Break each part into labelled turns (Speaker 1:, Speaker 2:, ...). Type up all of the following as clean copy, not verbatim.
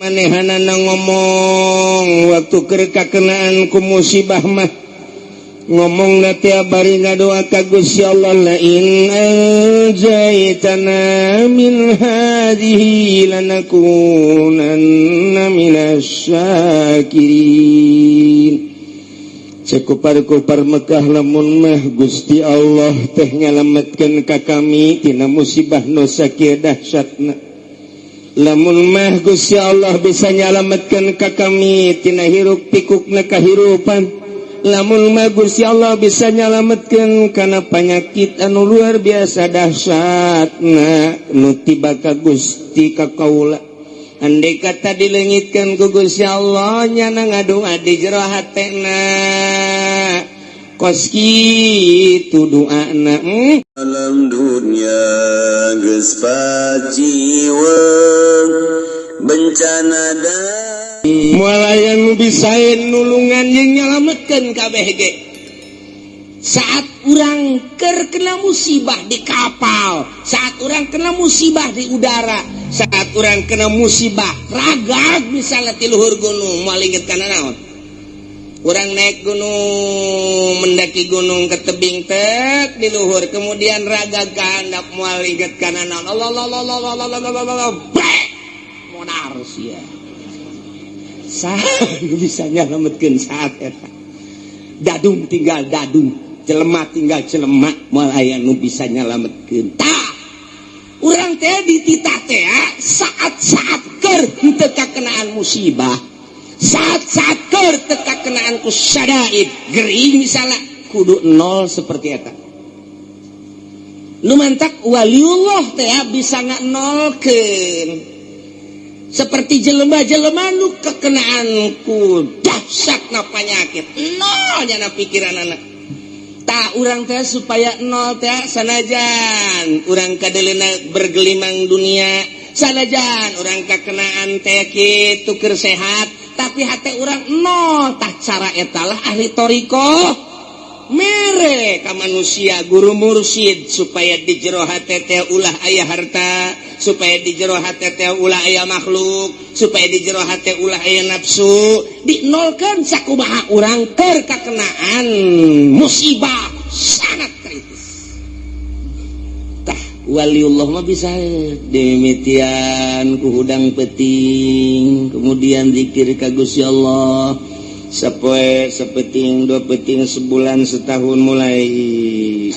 Speaker 1: Manehanana ngomong waktu keur kakenaan ku musibah mah ngomong na tiap bari ngadoa ka Gusti Allah, la in anjaytana min hadhihi lanakunanna minasy syakirin. Cek kupar-kupar Mekah, lamun mah Gusti Allah teh nyalametkeun ka kami tina musibah nu sakieu dahsyatna, lamun mah Gusti Allah bisa nyalametkeun ka kami tina hiruk pikukna kahirupan, lamun mah Gusti Allah bisa nyalametkeun kana panyakit anu luar biasa dahsyatna nu tiba ka Gusti ka kaula, andai kata dilengitkan ku Gusti Allah, nyana ngadoa di jero hatena kos kitu doana.
Speaker 2: Alam dunia geus paciweng bencana da
Speaker 1: Moal aya nu bisa nulungan jeung nyalametkeun kabeh ge. Saat urang keur kena musibah di kapal, saat urang kena musibah di udara, saat urang kena musibah ragag misalnya ti luhur gunung, moal inget kana naon? Urang naik gunung, mendaki gunung ke tebing tek di luhur, kemudian ragag ka handap, moal inget kana naon? Allah Allah Allah Allah Allah Allah Allah Allah, brek, modar sia. Saha nu bisa nyalametkeun saat eta? Dadung tinggal dadung, jelema tinggal jelema, moal aya nu bisa nyalametkeun. Tah, urang teh dititah teh saat-saat keur henteu kakenaan musibah, saat-saat keur teu kakenaan ku syadaid gering misalnya, kudu nol seperti eta. Nu mantak waliullah teh bisa nolkeun seperti jelema-jelema nu kekenaan ku dahsyatna penyakit, nol nyana pikiran anak. Tak, urang teh supaya nol teh, sanajan urang kadeleuna bergelimang dunia, sanajan urang kakenaan teh kitu keur sehat, tapi hati urang nol. Tah, cara etalah ahli thoriqoh mere ka manusia, guru mursyid, supaya di jero hate teh ulah aya harta, supaya di jero hate teh ulah aya makhluk, supaya di jero hate ulah aya nafsu, dinolkan sakumaha urang keur kakenaan musibah sangat kritis. Tah, waliullah mah bisa dimimitian ku hudang peting, kemudian zikir ka Gusti Allah sapoe sapeting, dua peting, sebulan, setahun, mulai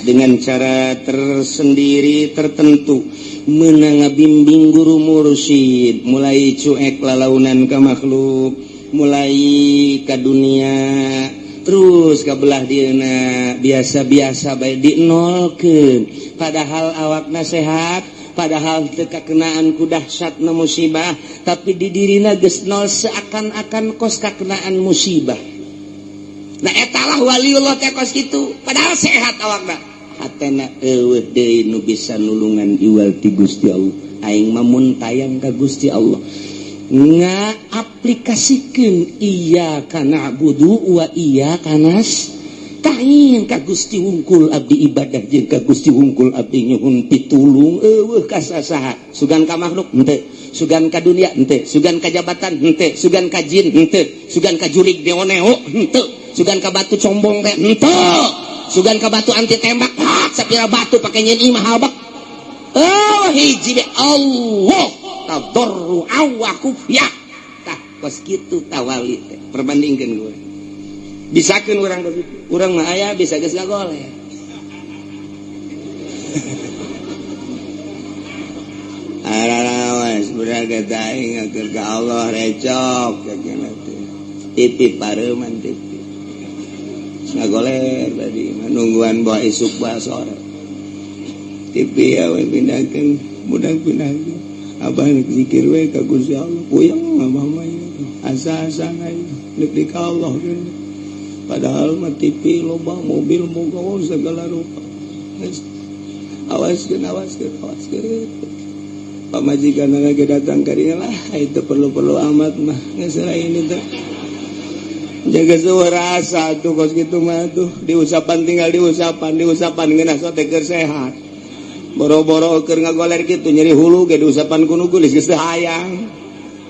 Speaker 1: dengan cara tersendiri tertentu menang bimbing guru mursyid, mulai cuek lalaunan ke makhluk, mulai ke dunia, terus ke belah dieuna biasa-biasa bae, dinolkeun. Padahal awakna sehat, padahal teu kakenaan ku dahsyatna musibah, tapi di dirina geus nol seakan-akan kos kakenaan musibah. Nah, etalah waliullah teh kos kitu. Padahal sehat awakna, hatena euweuh deui nu bisa nulungan iwal ti Gusti Allah. Aing mah mun tayang ka Gusti Allah, ngaaplikasikeun iyyaka na'budu wa iyyaka nasta'in, ka Gusti wungkul abdi ibadah jeung ka Gusti wungkul abdi nyuhun pitulung, euweuh ka sasaha. Sugan ka makhluk henteu, sugan ka dunia henteu, sugan ka jabatan henteu, sugan ka jin henteu, sugan ka jurig neo-neo henteu, sugan ka batu combong teh henteu, sugan ka batu anti tembak, ah, sapira batu pake nyeun imah bak. Oh, hiji be Allah tadarru'an wa khufyah. Tah, kos kitu tawali teh. Perbandingkeun gue bisakeun urang kos kitu. Urang mah aya bisa geus ngagoleh. Ararawas beragam aing ngakeun ka Allah recok teh. TV pareuman, TV ngagoler tadi mah nungguan bawa isuk bawa sore. TV ya we pindahkeun, budak pindahkeun. Abah rek zikir we ka Gusti Allah, puyeng abah mah asa-asa deuk di ka Allah. Padahal mah TV loba, mobil moga, oh, segala rupa. Awaskeun, awaskeun, awaskeun. Pamajikan lagi datang ka dieu lah, itu perlu-perlu amat mah geus lain itu. Jaga suara rasa tuh kos gitu mah tuh diusapan, tinggal diusapan, diusapan ngeunah sote keur sehat. Boro-boro keur ngagoler kitu, nyeri hulu ge diusapan ku nu geulis geus teu hayang.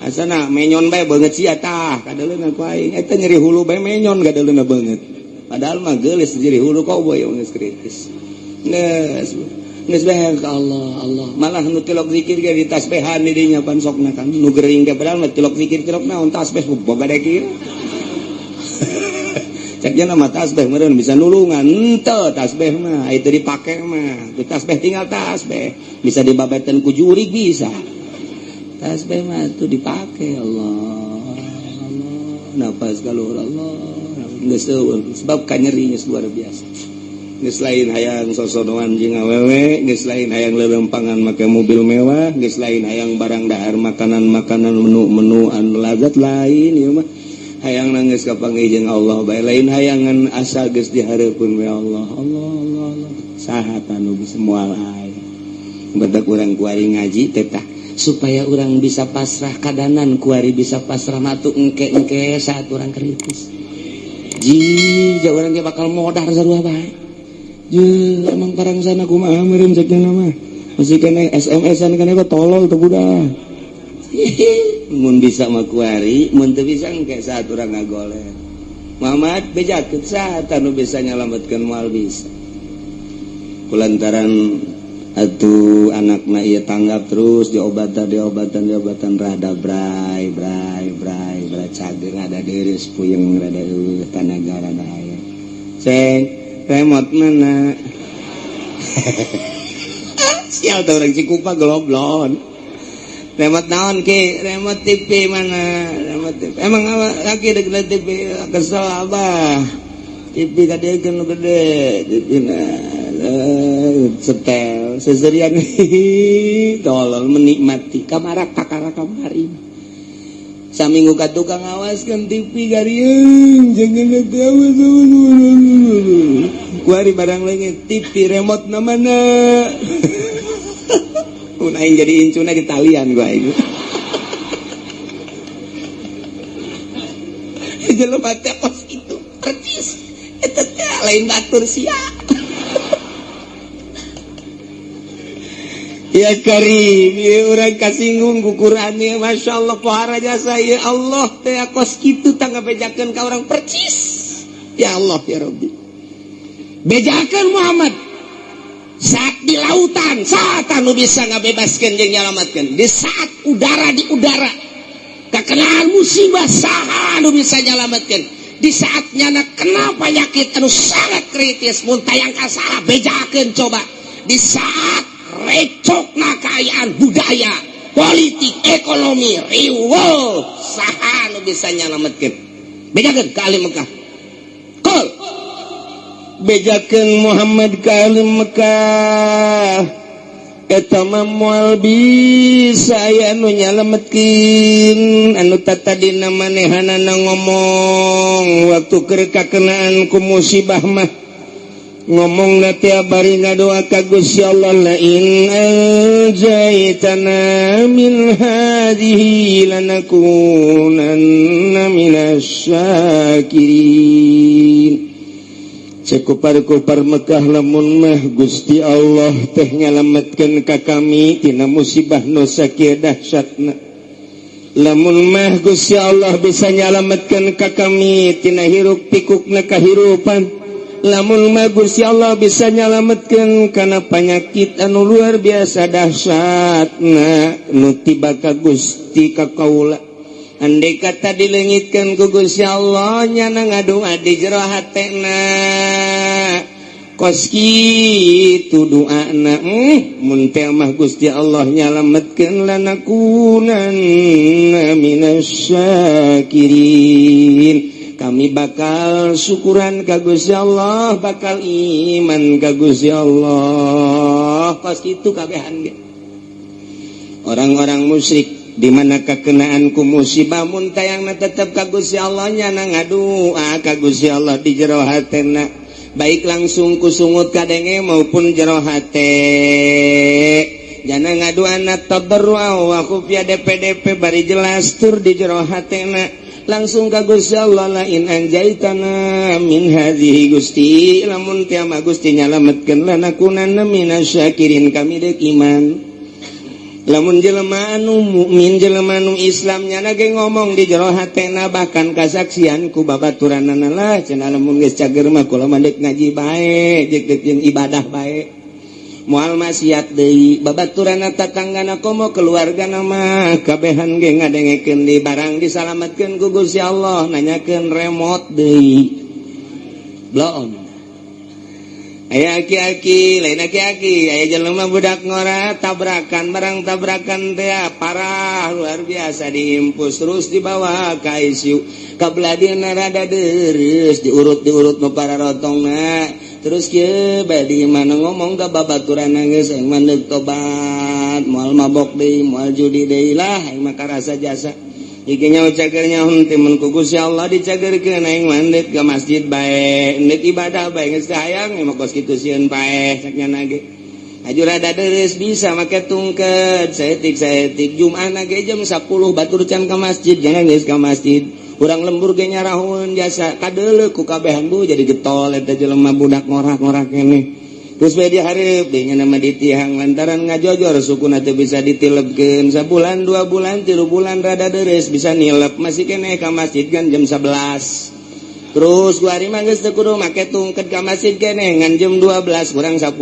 Speaker 1: Asana menyon bae beungeut sia tah kadeuleuna ku aing. Eta nyeri hulu bae menyon kadeuleuna beungeut. Padahal mah geulis nyeri hulu kok boy geus kritis. Geus geus bae ka Allah Allah. Malah nu tilok zikir ge ditasbehan di dinya pan sokna kan nu gering teh padahal mah tilok zikir tilok naon tasbeh boga kieu. Cek nama tasbeh meureun bisa nulungan henteu tasbeh mah itu dipake mah. Itu tasbeh tinggal tasbeh bisa dibabetan ku jurig bisa. Tasbih mah itu dipakai Allah Allah nafas keluar Allah geus eueuh sebab kanyerinya luar biasa. Geus lain hayang sosodoan jeung awewe, geus lain hayang lelempangan make mobil mewah, geus lain hayang barang dahar makanan-makanan menu-menu anu lazat lain ieu mah. Hayang nangis kapanggih jeung Allah bae lain hayangan asa geus dihareupeun we Allah Allah Allah Allah. Saha anu bisa moal aya. Badak urang kuari ngaji teh tah supaya orang bisa pasrah kadanan kuari bisa pasrah matu engke-engke saat orang kritis ji jauh orang bakal modar sarua bae je emang parang sana kumaha meureun cek mah masih kena SMS-an kana tolol teu budak. Mun bisa mah kuari mun teu bisa engke saat urang ngagoler Muhammad bejakeun saat anu bisa nyalametkeun moal bisa kulantaran atuh anakna ieu tanggap terus diobatan diobatan diobatan rada bray bray bray bray cager rada deureuh puyeng rada eueuh tanaga rada aya ceng remote mana sial teh urang Cikupa geloblon remote naon ki remote TV mana remote TV emang laki dek TV kesel abah TV kadiekeun nu gede TV na setel seserian tolol menikmati kamarak kakara kamari saminggu ka tukang ngawaskeun TV gariung jangan awas kuari barang leungit TV remote na mana mun aing jadi incuna di talian gua aing jelema teh kos kitu percis eta teh lain batur sia. Ya Karim, ya orang kasinggung ku Quran ya Masya Allah pohara jasa ya Allah teh kos kitu tangga bejakeun ka orang percis. Ya Allah ya Rabbi. Bejakeun Muhammad saat di lautan saat anu bisa ngabebaskeun jeung nyalamatkeun di saat udara di udara kakenaan musibah saha anu bisa nyalamatkeun di saat nyana kena penyakit anu sangat kritis mun tayang ka saha bejakeun coba di saat recokna kaayaan budaya politik ekonomi riweuh saha nu bisa nyalametkeun bejakeun ka ahli Mekah kol bejakeun Muhammad ka ahli Mekah eta mah moal bisa aya nu nyalametkeun anu tatadina manehanana ngomong waktu keur kakenaan ku musibah mah ngomong na tiap bari ngadoa ka Gusti Allah la in anjaytana min hadhihi lanakunanna minasy syakirin. Cek kupar-kupar Mekah lamun mah Gusti Allah teh nyalametkeun ka kami tina musibah nu sakieu dahsyatna lamun mah Gusti Allah bisa nyalametkeun ka kami tina hiruk pikukna kahirupan lamun mah Gusti Allah bisa nyalametkeun kana panyakit anu luar biasa dahsyatna nu tiba ka Gusti ka kaula andai kata dileungitkeun ku Gusti Allah nyana ngadua di jero hatena kos kitu doana mun teh mah Gusti Allah nyalametkeun lanakunanna minasy syakirin. Kami bakal syukuran ka Gusti Allah bakal iman ka Gusti Allah kos kitu kabehan ge orang-orang musyrik di mana kakenaan ku musibah mun tayangna tetep ka Gusti Allah nyana ngadua ka Gusti Allah di jero hatena baik langsung ku sungut kadenge maupun jero hate jana ngaduana tadarrua wa khufya DPDP bari jelas tur di jero hatena langsung ka Gusti Allah la in anjaitana min hadhihi Gusti lamun tiama Gusti nyalametkeun lanakunanna minasyakirin kami deuk iman. Lamun jelema anu mukmin, jelema anu Islam, nyana ge ngomong di jero hatena, bahkan kasaksian ku babaturanana lah cenah, lamun geus cager mah kula mah deuk ngaji bae jeung deuk jeung ibadah bae, moal maksiat deui. Babaturanna, tatanggana, komo keluargana mah kabehan ge ngadengekeun di barang disalametkeun ku Gusti Allah, nanyakeun remote deui. Bloon aya aki-aki, lain aki-aki, aya jelema budak ngora tabrakan, barang tabrakan teh parah luar biasa, diimpus terus dibawa ke ICU. Kabelah dieuna rada deres, diurut diurut nu para rotongna. Terus kieu bae di mana ngomong ka babaturan, geus aing mah deuk tobat, moal mabok deui, moal judi deui lah, aing mah karasa jasa. Iki nyaho cager nyaho teh mun ku Gusti Allah dicagerkeun, aing mah deuk ka masjid bae, deuk ibadah bae, geus teu hayang mah kos kitu, sieun paeh cak nyana ge. Aju rada deres bisa make tungket saeutik saeutik. Jumat ge jam 10 batur can ka masjid, jangan geus ka masjid. Urang lembur ge nyarahun jasa kadeuleu ku kabehan. Bu, jadi getol eta jelema budak ngorak-ngorak keneh. Terus bae dihareup deui nya nama ditihang lantaran ngajojor sukuna teu bisa ditilebkeun. Sabulan, 2 bulan, 3 bulan rada deres bisa nilep, masih keneh ka masjid kan jam 11. Terus gua hari mah geus teu kudu make tungket, ka masjid keneh ngan jam 12 kurang 10.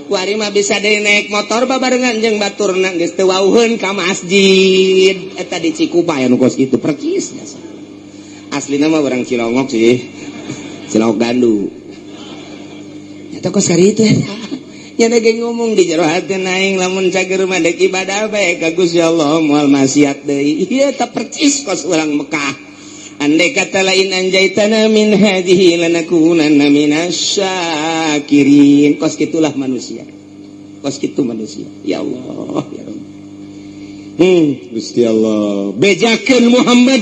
Speaker 1: Kuari mah bisa deui naik motor babarengan jeung baturna, geus teu wauheun ka masjid. Eta di Cikupa aya nu kos kitu percis jasa. Aslina mah urang Cilongok sih, Cilongok Gandu. Eta kos kari itu eta nya ge ngomong di jero hati, aing lamun cager mah deuk ibadah bae ka Gusti Allah, moal maksiat deui. Ieu eta percis kos urang Mekah. Andai kata lain anjaitana min hadhihi lanakunanna minasyakirin. Kos gitulah manusia, kos kitu manusia. Ya Allah, ya Rabb. Gusti Allah bejakeun Muhammad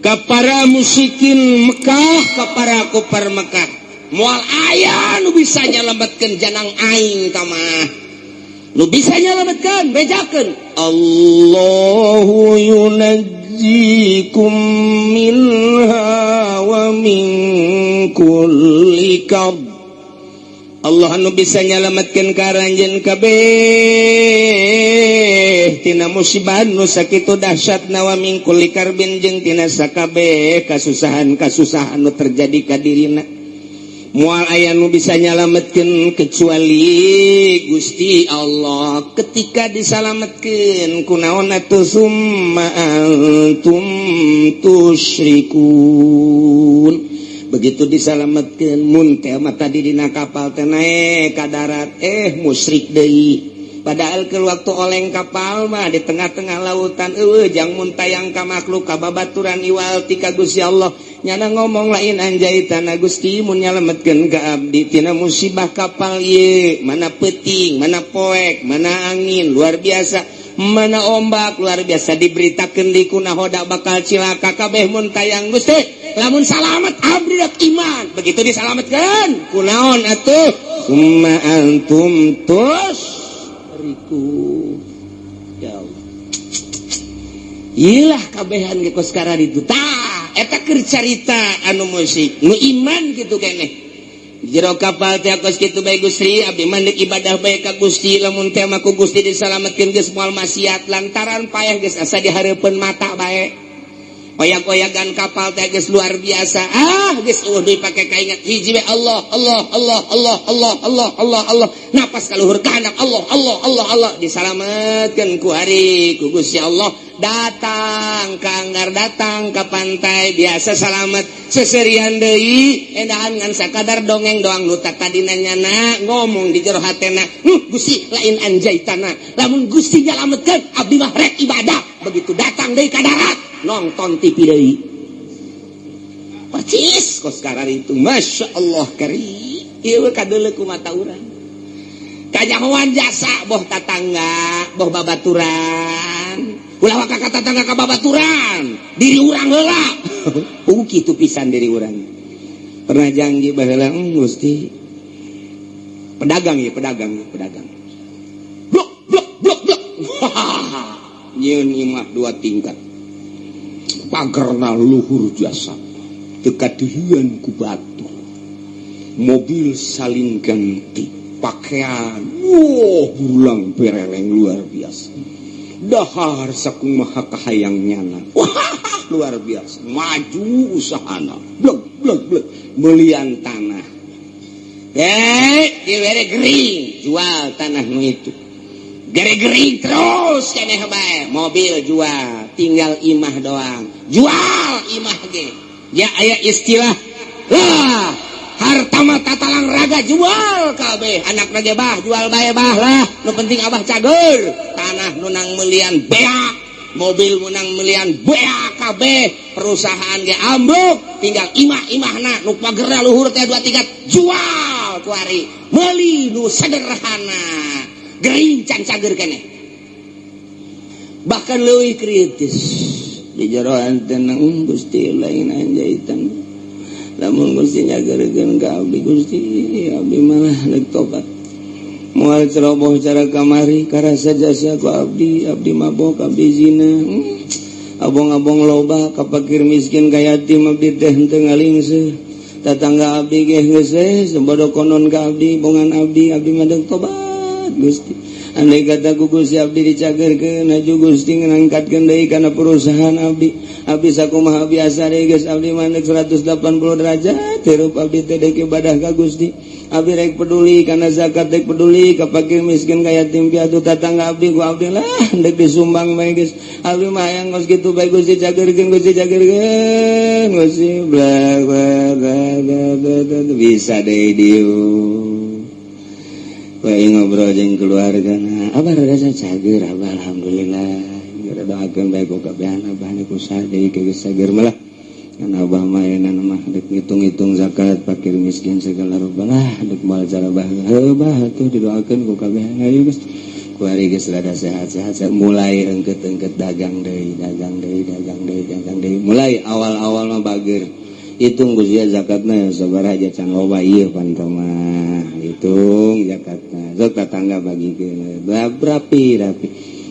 Speaker 1: ka para musyrikin Mekah, ka para kufar Mekah, moal aya nu bisa nyalametkeun janang aing tamah nu bisa nyalametkeun. Bejakeun, Allahu yunajjikum minha wa min kulli karb. Allah anu bisa nyalametkeun ka aranjeun kabeh tina musibah nu sakitu dahsyatna, wa min kulli karbin, jeung tina sakabeh kasusahan-kasusahan nu terjadi ka dirina. Moal aya nu bisa nyalametkeun kecuali Gusti Allah. Ketika disalametkeun kunaon atuh? Summa antum tusyrikun. Begitu disalametkeun, mun teh mah tadi dina kapal teh naek ka darat, musyrik deui. Padahal ke waktu oleng kapal mah di tengah-tengah lautan eueuh jang muntayang ka makhluk, ka babaturan, iwal ti ka Gusti Allah. Nyana ngomong, lain anjaitana Gusti, mun nyalametkeun ka abdi tina musibah kapal ieu, mana peuting, mana poek, mana angin luar biasa, mana ombak luar biasa, diberitakeun di ku nahoda bakal cilaka kabeh, muntayang Gusti, lamun salamet abdi dak iman. Begitu disalametkeun kunaon atuh? Summa antum tusyrikun. Ya Allah. Ilah kabehan ge kos itu. Tah, eta keur carita anu musyrik, nu iman gitu keneh. Jero kapal teh kos kitu bae, Gusti, abdi mah deuk ibadah bae ka Gusti, lamun teh mah ku Gusti disalametkeun geus moal maksiat lantaran payah geus asa di hareupeun mata bae. Oyak-oyagan kapal teh geus luar biasa. Ah, geus eueuh deui pake kaingat hiji we, Allah, Allah, Allah, Allah, Allah, Allah, Allah, Allah. Napas ka luhur ka handap, Allah, Allah, Allah, Allah. Disalametkeun ku hari ku Gusti Allah, datang ka anggar, datang ke pantai biasa salamet, seserian deui, endahan ngan sakadar dongeng doang. Nu tadina nyana ngomong di jero hatena, Gusti, lain anjaitana, lamun Gusti nyalametkeun abdi mah rek ibadah." Begitu datang deui ka darat, nonton TV deui, percis kos karar itu. Masya Allah, kari ieu kadeuleu ku mata urang, kanyahoan jasa, boh tatangga, boh babaturan. Ulah waka ka tatangga, ka babaturan, diri urang heula. Kitu pisan diri urang. Pernah janji baheula, Gusti, pedagang ya, pedagang, pedagang, blok blok blok blok, nyieun imah dua tingkat, pagerna luhur jasa, teu kadieuan ku batu, mobil saling ganti. Pakaian, wow, bulang pereleng luar biasa. Dahar sakumaha kahayang nyana. Wah, luar biasa. Maju usahana. Blek blek blek melian tanah. Dibere gering, jual tanah nu itu. Gere gering terus keneh bae, mobil jual, tinggal imah doang. Jual imah ge. Ya aya istilah lah, harta mah tatalang raga jual kabeh, anak ge bah jual bae bah lah, nu penting abah cager. Tanah nu nang melian beak, mobil menang melian beak kabeh, perusahaan ge ambruk, tinggal imah-imahna nu pagerna luhur teh 2 3 jual kuari, meuli nu sederhana, gering can cager keneh. Bahkan leuwih kritis di jeroan tenang Gusti lain anjaitan. Lamun Gusti nyageurkeun ka abdi Gusti, abdi malah rek tobat. Moal ceroboh cara kamari karasa jasa ku abdi, abdi mabok, abdi zina. Abong-abong loba ka fakir miskin ka yatim abdi teh henteu ngalingseuh. Tatangga abdi ge geus we sebodo konon ka abdi, bongan abdi, abdi mah deuk tobat Gusti. Andai kata ku Gusti abdi dicagerkeun, aju Gusti ngangkatkeun deui kana perusahaan abdi. Abdi sakumaha biasa deui geus abdi mah 180 derajat hirup abdi teh deuk ibadah ka Gusti. Abdi rek peduli kana zakat, rek peduli ka fakir miskin ka yatim piatu, tatangga abdi ku abdi lah deuk disumbang bae geus. Abdi mah hayang geus kitu bae Gusti cagerkeun, Gusti cagerkeun Gusti bla bla bla bla bisa deui dieu. Bae ngobrol jeung keluarga na, abah rada cager abah alhamdulillah. Gara doakeun bae ku kabehan abah niku sade geus cager malah. Kan abah mah ayeuna mah deuk ngitung-ngitung zakat fakir miskin segala rupa lah deuk moal cara bah. Heuh bah atuh didoakeun ku kabehan ayo geus. Kuari geus rada sehat-sehat mulai engket-engket dagang deui, dagang deui, dagang deui, dagang deui. Mulai awal-awal mah bager. Hitung Gusti zakatna sabaraha aja can loba ieu pan mah. Hitung zakatna. Sok tatangga bagikeun. Rapi rapi.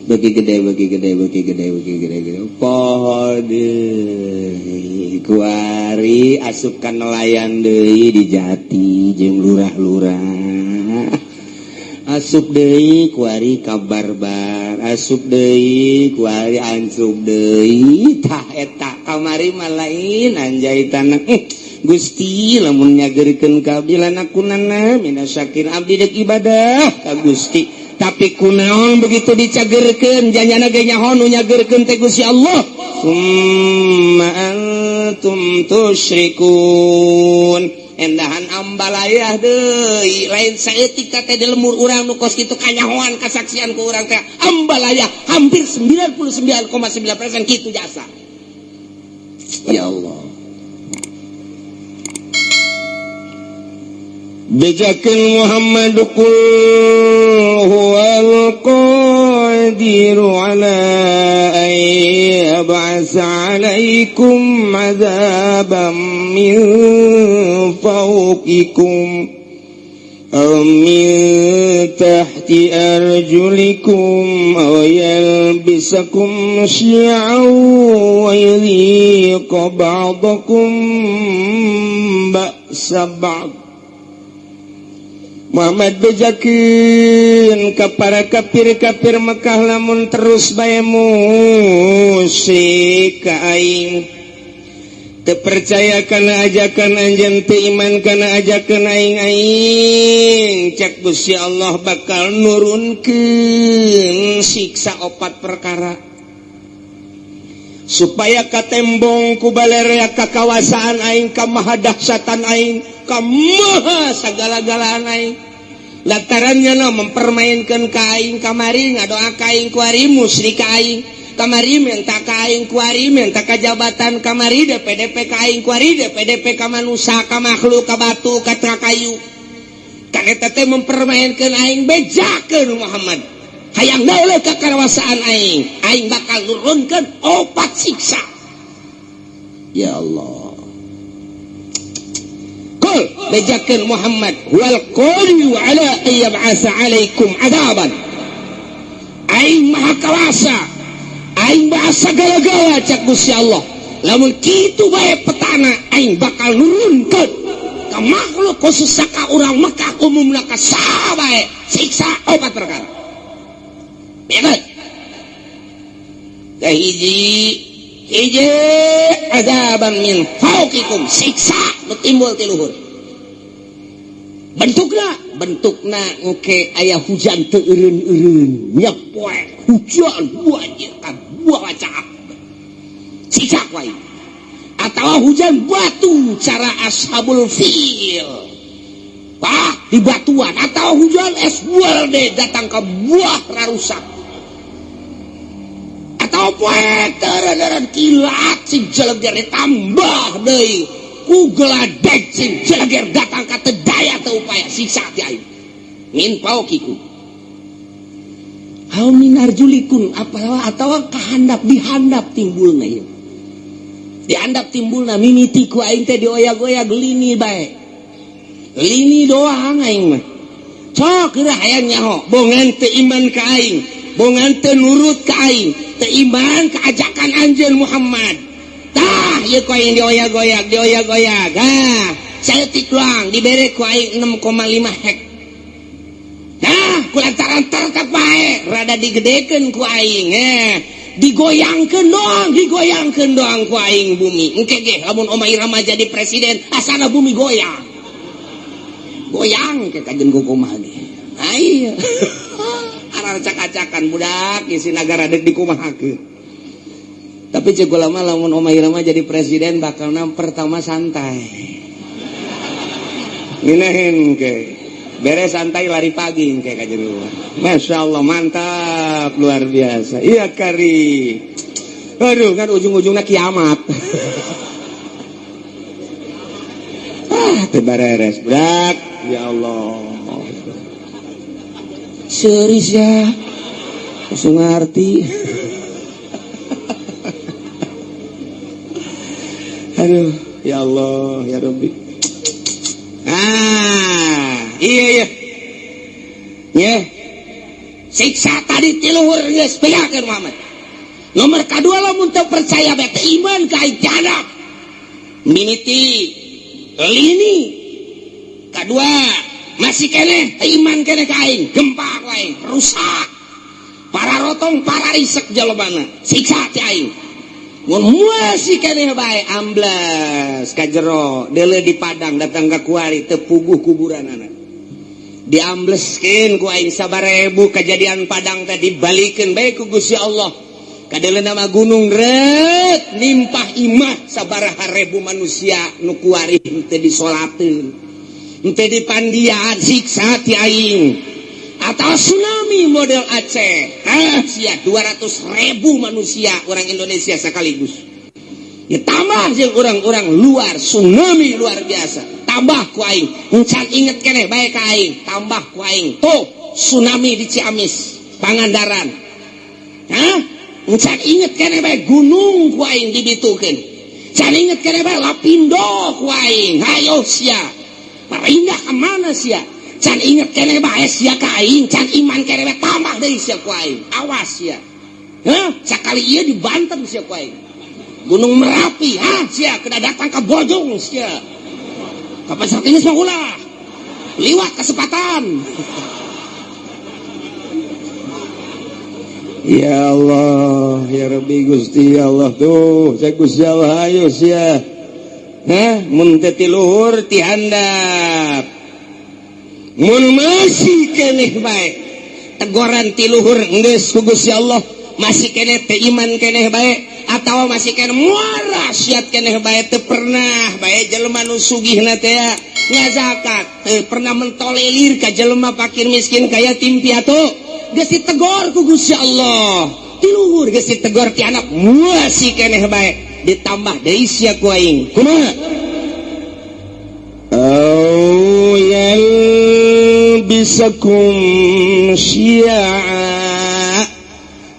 Speaker 1: Bagi gede bagi gede bagi gede bagi gede gede. Poho deui kuari asup ka nelayan deui di Jati jeung lurah-lurah. Asup deui kuari ka barbar, asup deui kuari ancup deui. Tah eta kamari mah lain anjaitan. Gusti lamun nyageurkeun ka abdi lanakunanna minasyakirin abdi deuk ibadah ka Gusti. Tapi kunaon begitu dicagerkeun janyana ge nyaho nu nyageurkeun teh Gusti Allah. Summa antum tusyrikun. Endahan ambalayah deui lain saeutik teh di lemur urang nu kos kitu kanyahoan kasaksian ku urang teh ambalayah hampir 99,9% kitu jasa. Ya Allah. Bejakeun Muhammad qul huwal qadiru ala an yab'atsa 'alaikum 'adzaban min fawqikum aw min tahti arjulikum aw yalbisakum syi'an wa yudhiqa ba'dakum ba'sa ba'd. Muhammad bejakeun ka para kafir-kafir Mekah lamun terus bae musyrik ka aing teu percaya kana ajakan anjeun, teu iman kana ajakan aing, aing cek Gusti Allah bakal nurunkeun siksa opat perkara supaya katembong ku balerea kakawasaan aing, ka maha dahsyatan aing, ka maha sagala-galaan aing. Latarannya no mempermainkan ka aing kamari, ngadoa ka aing kuari, musyrik ka aing kamari, minta ka aing kuari, minta ka jabatan kamari, DPDP ka aing kuari, DPDP ka manusia, ka makhluk, ka batu, ka kayu. Kan eta teh mempermainkan aing. Bejakeun Muhammad hayang dauleuh ka karawasaan aing, aing bakal nurunkeun opat siksa. Ya Allah. Qul bejakeun Muhammad wal qadiru ala an yab'atsa 'alaikum 'adzaban. Aing maha kawasa, aing maha sagala-gala cak Gusti Allah. Lamun kitu bae petana aing bakal nurunkeun Ka makhluk khusus ka urang Mekah umumna ka saha bae siksa opat perkara. Bener. Hiji hiji azaban min fauqikum, siksa nu timbul ti luhur. Bentukna bentukna engke aya hujan teu eureun-eureun nyepoek hujan banjir ka buah caak siksa ku aing. Atawa hujan batu cara ashabul fil, wah di batuan, atau hujan es deh datang ke buah rarusak, atau poek teureun kilat sing jeleger ditambah deui ku geladek sing jeleger datang ka teu daya teu upaya, siksa ti aing min fauqikum au min arjulikum, apa atawa kahandap dihandap timbulna ieu dihandap timbulna mimiti ku aing teh dioyag-oyag lini bae, lini doang aing mah sok geura hayang nyaho bongan teu iman ka aing, bongan teu nurut ka aing, teu iman ka ajakan anjeun Muhammad. Tah ieu ku aing dioyag-oyag dioyag-oyag, ah saeutik doang dibere ku aing 6,5 hek. Nah kulantaran tetep bae rada digedekeun ku aing, digoyangkeun doang digoyangkeun doang ku aing bumi. Engke ge lamun Oma Irama jadi presiden asana bumi goyang goyang ke kajen kumaha ge. Ayo aracak-acakan budak isi nagara dek dikumahakeun. Tapi cek ulama lamun Oma Irama jadi presiden bakalna pertama santai nginahin ke beres santai lari pagi ke kajen. Masya Allah mantap luar biasa. Iya kari aduh kan ujung-ujungnya kiamat. Ah teu bareres budak ya Allah serius ya langsung ngerti. Aduh ya Allah ya Rabbi. Ah iya iya ya siksa tadi ti luhur geus bejakeun Muhammad. Nomor kadua lamun teu percaya bae teu iman ka aing jadap mimiti lini kadua masih keneh teu iman keneh ka aing gempa ku aing rusak para rotong para risek jalmana siksa ti aing. Mun masih keneh bae ambles ka jero deuleu di padang datang ka kuari teu puguh kuburanana diambleskeun ku aing sabarebu kejadian padang teh dibalikeun bae ku Gusti Allah. Kadeuleu nama gunung ret nimpah imah sabaraha ribu manusia nu kuari teu disolateun teu dipandian siksa ti aing. Atau tsunami model Aceh, ah sia 200.000 manusia orang Indonesia sekaligus ya tambah jeung orang-orang luar tsunami luar biasa tambah ku aing encan inget keneh bae ka aing tambah ku aing tuh tsunami di Ciamis Pangandaran, hah encan inget keneh bae gunung ku aing dibitukeun, can inget keneh bae Lapindo ku aing hayo sia pindah ka mana sia, can inget keneh bae sia ka aing, can iman keneh bae tambah deui sia ku aing awas sia, hah sakali ieu dibanten sia ku aing Gunung Merapi, hah sia kena datang ka Bojong sia ka pasar ini mah ulah liwat kesempatan. Ya Allah ya Rabbi Gusti ya Allah tuh saya Gusti Allah ayo sia hah mun teu ti luhur ti handap mun masih keneh bae tegoran ti luhur geus ku Gusti Allah masih keneh teu iman keneh bae atawa masih keneh muara siat keneh bae teu pernah bae jelema nu sugihna teh ngazakat teu pernah mentolelir ka jelema fakir miskin kaya yatim piatu geus ditegor ku Gusti Allah ti luhur geus ditegor ti anak masih keneh bae ditambah deui sia ku aing kumaha au yalbisakum syi'a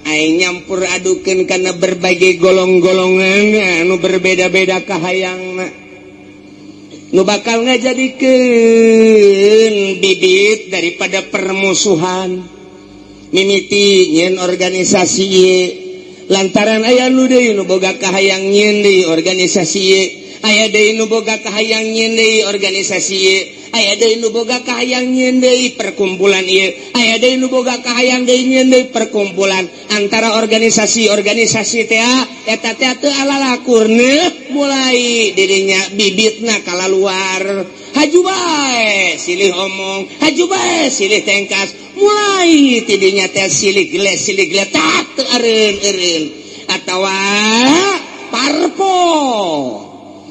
Speaker 1: aing nyampur adukeun kana berbagai golong-golongan anu berbeda-beda kahayangna nu bakal ngajadikeun bibit daripada permusuhan mimiti nyeun organisasi ieu lantaran aya nu deui nu boga kahayang nyeun deui organisasi ieu. Aya deui nu boga kahayang nyieun deui organisasi ieu, aya deui nu boga kahayang nyieun deui perkumpulan ieu, aya deui nu boga kahayang deui nyieun deui perkumpulan. Antara organisasi-organisasi teh eta teh teu alalakurna, mulai dirinya bibitna kalaluar, haju bae silih omong, haju bae silih tengkas, mulai tidinya teh silih gele silih gele, tak teu eureun-eureun atawa parpol.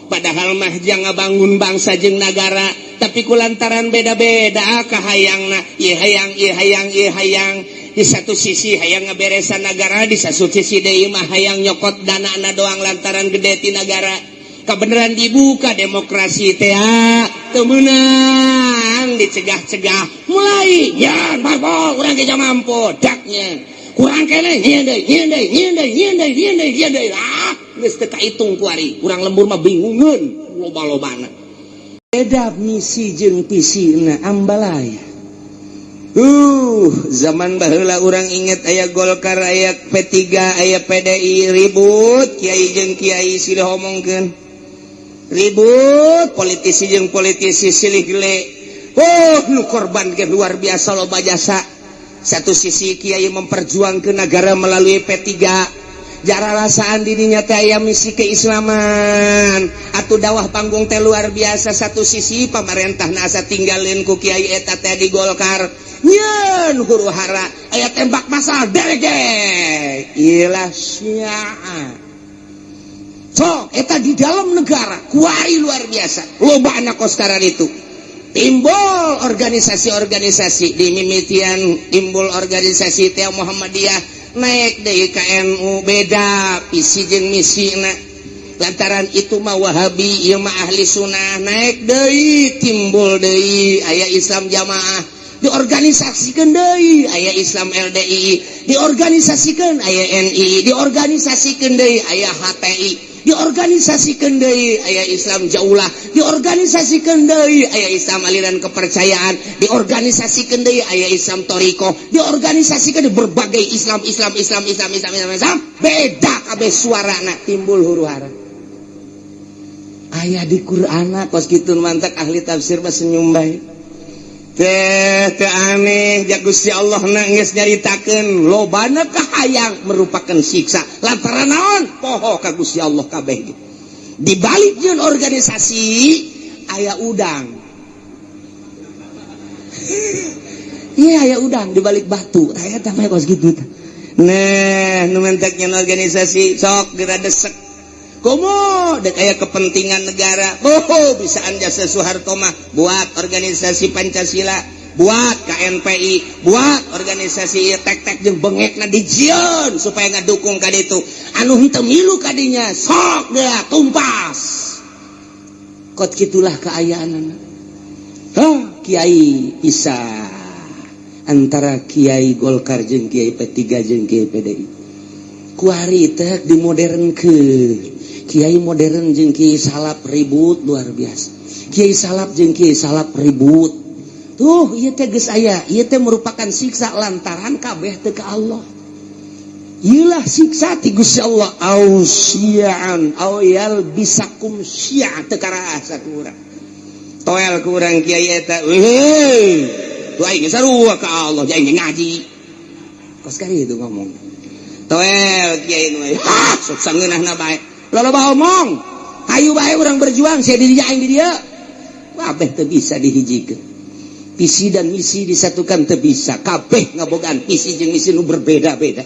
Speaker 1: Padahal mah jangan bangun bangsa jeung nagara, tapi kulantaran beda-beda kahayangna, ieu hayang, ieu hayang, ieu hayang. Di satu sisi hayang ngaberesan negara, di satu sisi deui mah hayang nyokot dana na doang lantaran gede ti nagara. Kebenaran dibuka demokrasi teh teu meunang dicegah-cegah, mulai ya parpol urang ge mampu daknya kurang kene, nyieun deui, nyieun deui, nyieun deui, nyieun deui, nyieun deui, nyieun deui. Ah, geus teu kaitung kuari. Urang lembur mah bingungeun loba-lobana, beda misi jeung visina, ambalaya. Zaman baheula urang inget aya Golkar, aya P3, aya PDI, ribut kiai jeung kiai silih omongkeun, ribut politisi jeung politisi silih gele. Oh, nu korban ge luar biasa loba jasa. Satu sisi kiai memperjuangkan negara melalui P3, jara rasaan dirinya teh aya misi keislaman atau dakwah panggung teh luar biasa. Satu sisi pemerintah nasa tinggalin ku kiai eta teh di Golkar, nyeun huru hara, aya tembak masal derege ilah syiah. So eta di dalam negara kuari luar biasa loba anak koskaran itu. Timbul organisasi-organisasi di mimitian, timbul organisasi teh Muhammadiyah, naik deui ka NU, beda visi jeung misi na lantaran itu mah Wahabi, ieu mah ahli sunnah. Naik deui, timbul deui aya Islam jamaah, diorganisasikan deui aya Islam LDI, diorganisasikan aya NI, diorganisasikan deui aya HTI, diorganisasikan deui aya Islam Jaulah, diorganisasikan deui aya Islam aliran kepercayaan, diorganisasikan deui aya Islam Toriko, diorganisasikan di berbagai Islam, Islam, Islam, Islam, Islam, Islam, Islam, beda kabeh suarana, timbul huru hara. Aya di Qur'ana kos kitu, mantak ahli tafsir mah senyum bae teh. Teh aneh ja Gusti Allah na geus nyaritakeun lobana kahayang merupakan siksa lantaran naon? Poho ka Gusti Allah kabeh. Di balik jeung organisasi aya udang. Iya, aya udang di balik batu, aya teh kos kitu. Nah, nu mentek organisasi sok geura desek komo dek aya kepentingan negara. Oh, bisaan jasa Soeharto mah buat organisasi Pancasila, buat KNPI, buat organisasi tek-tek jeung bengekna dijieun supaya ngadukung ka ditu. Anu henteu milu kadinya sok geura tumpas. Kot kitulah keayaanana. Hah, kiai bisa antara kiai Golkar jeung kiai P3 jeung kiai PDI kuari teh dimodernkeun. Kiai modern jeung kiai salaf ribut luar biasa, kiai salaf jeung kiai salaf ribut tuh. Ieu teh geus aya, ieu teh merupakan siksa lantaran kabeh teu ka Allah. Ieulah siksa ti Gusti Allah, au syi'an au yalbisakum syi'a, teu karasa ku urang, toel ku urang kiai eta. Euy, tuh aing sarua ka Allah, aing ngaji kos kali itu ngomong. Toel kiai nu ha sok sangeunahna bae, loba omong, hayu bae urang berjuang, sia di dinya aing di dieu. Kabeh teu bisa dihijikeun, visi dan misi disatukan teu bisa, kabeh ngabogaan visi jeung misi nu berbeda-beda,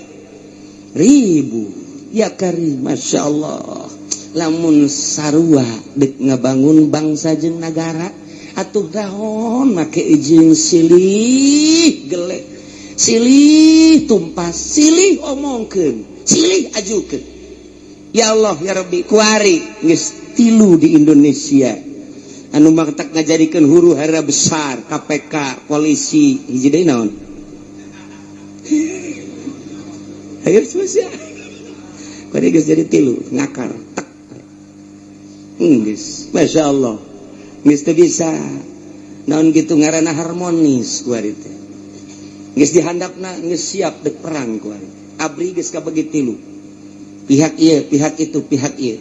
Speaker 1: ribu ya karim. Masya Allah, lamun sarua dek ngabangun bangsa jeung nagara, atuh naon make jeung silih gelek, silih tumpas, silih omongkeun, silih ajukeun? Ya Allah ya Rabbi, kuari geus tilu di Indonesia anu matak ngajadikeun huru hara besar, KPK, polisi, hiji deui naon? Ayo sia. Kuari geus jadi tilu ngakar tek. Geus, Masya Allah. Geus teu bisa naon gitu ngaranna harmonis kuari teh. Geus dihandapna geus siap dek perang kuari. Abri geus kabagi tilu. Pihak ieu, pihak itu, pihak ieu.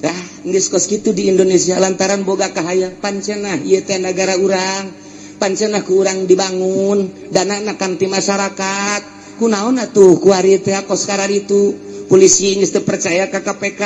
Speaker 1: Ah, Geus kos kitu di Indonesia lantaran boga kahayang pancenah ieu teh nagara urang, pancenah ku urang dibangun, danana kan ti masyarakat. Kunaon atuh kuari teh kos kararitu? Polisi geus teu percaya ka KPK,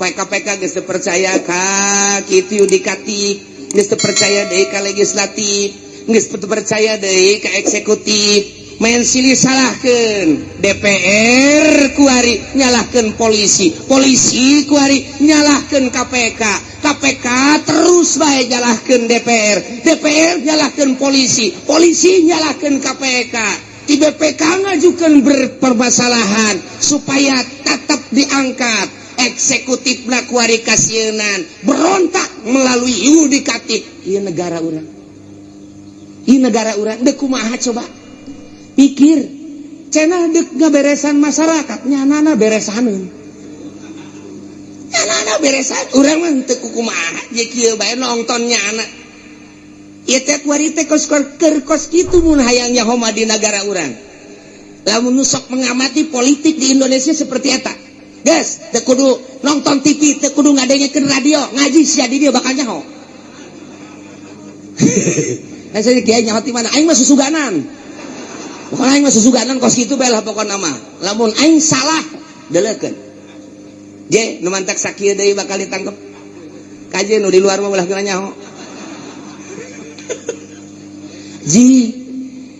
Speaker 1: KPK geus teu percaya ka kitu yudikatif, geus teu percaya deui ka legislatif, geus teu percaya deui ka eksekutif. Main silih salahkeun DPR kuari nyalahkeun polisi, polisi kuari nyalahkeun KPK, KPK terus bae nyalahkeun DPR, DPR nyalahkeun polisi, polisi nyalahkeun KPK. Di BPK ngajukan berpermasalahan supaya tetap diangkat. Eksekutif kuari kasieunan berontak melalui yudikatif. Ieu negara urang, ieu negara urang dek kumaha coba pikir. Cenah dek ngaberesan masyarakat, nyanana beresaneun, nyanana beresan. Urang mah teu kumaha je kieu bae nonton nyana. Ieu teh kuari teh kos keur kos kitu mun hayang nyaho mah di nagara urang. Lamun nu sok mengamati politik di Indonesia seperti eta. Guys, teu kudu nonton TV, teu kudu ngadengekeun radio, ngaji sia di dieu bakal nyaho. Nah, saya kiai nyaho ti mana? Aing mah susuganan. Pokoknya aing mah susuganan kos kitu bae lah pokona mah. Lamun aing salah, deleukeun. Je, nu mantak sakieu deui bakal ditangkep. Kaje nu di luar mah ulah geuna nyaho. Ji,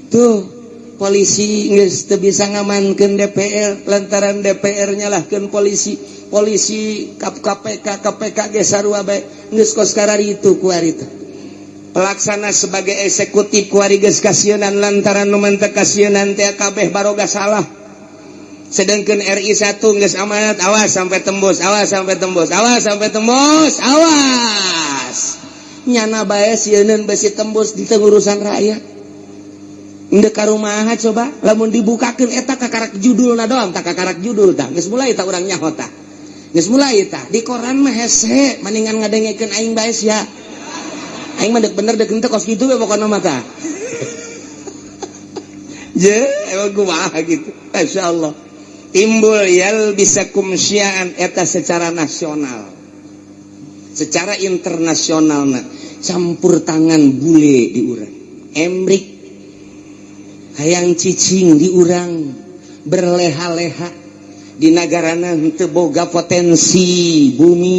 Speaker 1: tuh polisi geus teu bisa ngamankeun DPR lantaran DPR nyalahkeun polisi, polisi KPK, KPK ge sarua bae geus kos kararitu kuari teh. Pelaksana sebagai eksekutif kuari geus kasieunan lantaran nu mantek kasieunan teh kabeh baroga salah. Sedangkan RI 1 geus amanat, awas sampai tembus, awas sampai tembus, awas sampai tembus, awas. Nyana bae sieuneun besi tembus di urusan rakyat. Ndek ka rumaha coba lamun dibukakeun eta kakarak judulna doang, tak kakarak judul tah geus mulai tah urang nyaho tah. Geus mulai tah di koran mah hese mendingan ngadengekeun aing bae sia. Aing mah dek bener dek henteu kos kitu we pokona mah tah. Je, emang kumaha gitu. Masyaallah. Timbul yal bisa kumsiaan eta secara nasional. Secara internasional nah, campur tangan bule di urang. Emrik hayang cicing di urang berleha-leha di nagarana teu boga potensi bumi,